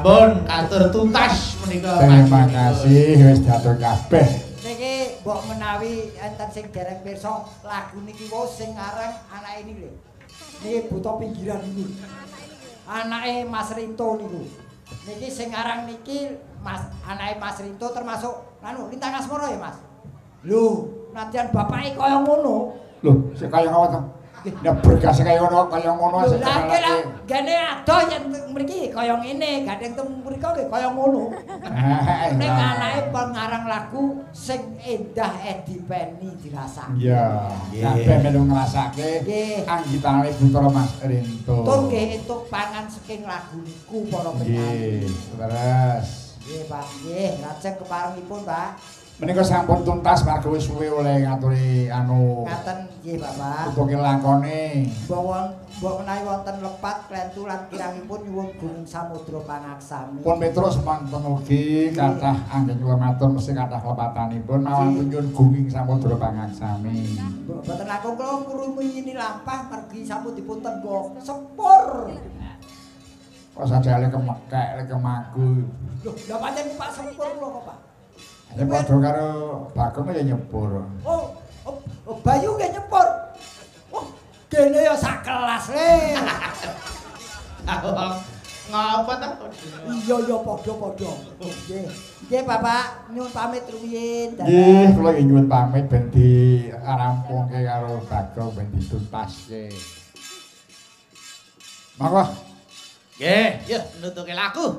Sampun katur tuntas menika. Terima kasih wis diatur kabeh. Niki mbok menawi enten sing dereng pirsa lagu niki wau sing ngarang anake niki lho. Niki buta pinggiran niku. Anake Mas Rinto niku. Niki sing ngarang niki Mas anake Mas Rinto termasuk anu Lintang Asmara ya Mas. Lho, nadyan bapake kaya ngono. Lho, sing kaya ngono to? Nek berkas kaya ngono sing lha gene adoh yen mriki kaya ngene, gandeng teng mriko nggih kaya ngono. Ning anake pengarang lagu sing endah edipeni dirasake. Iya, kabeh melu ngrasake anggitane putra Mas Rinto. Tur nggih entuk pangan saking lagu niku para penyanyi. Nggih, leres. Nggih, Pak. Nggih, lajeng keparengipun, Pak. Menika sampun tuntas marga wis suwe oleh ngaturi anu. Ngaten nggih, Bapak. Utuke lakone. Mbok menawi wonten lepat klentu lan kirangipun nyuwun Gunung Samudra pangaksami. Pun Petrus semanten ugi kathah anggen kula matur mesti kathah lepatanipun mawon nyuwun Gunung Samudra pangaksami. Mboten langkung kula ngrumiyini lampah margi sampun dipun tenggo sepur. Kok sajane kemekek lek kemaku. Lho, lha pancen Pak sepur kula kok, Pak. Ya padha karo Bagong ya nyepur. Oh, oh, Bayu nggih nyepur. Oh, kene ya sak kelas le. Ngapa ta? Iya ya padha-padha. Nggih. Nggih Bapak, nyuwun pamit rumiyin. Nggih, kula nggih nyuwun pamit ben dirampungke karo Bagong ben dituntaske. Monggo. Nggih, yo nutuke laku.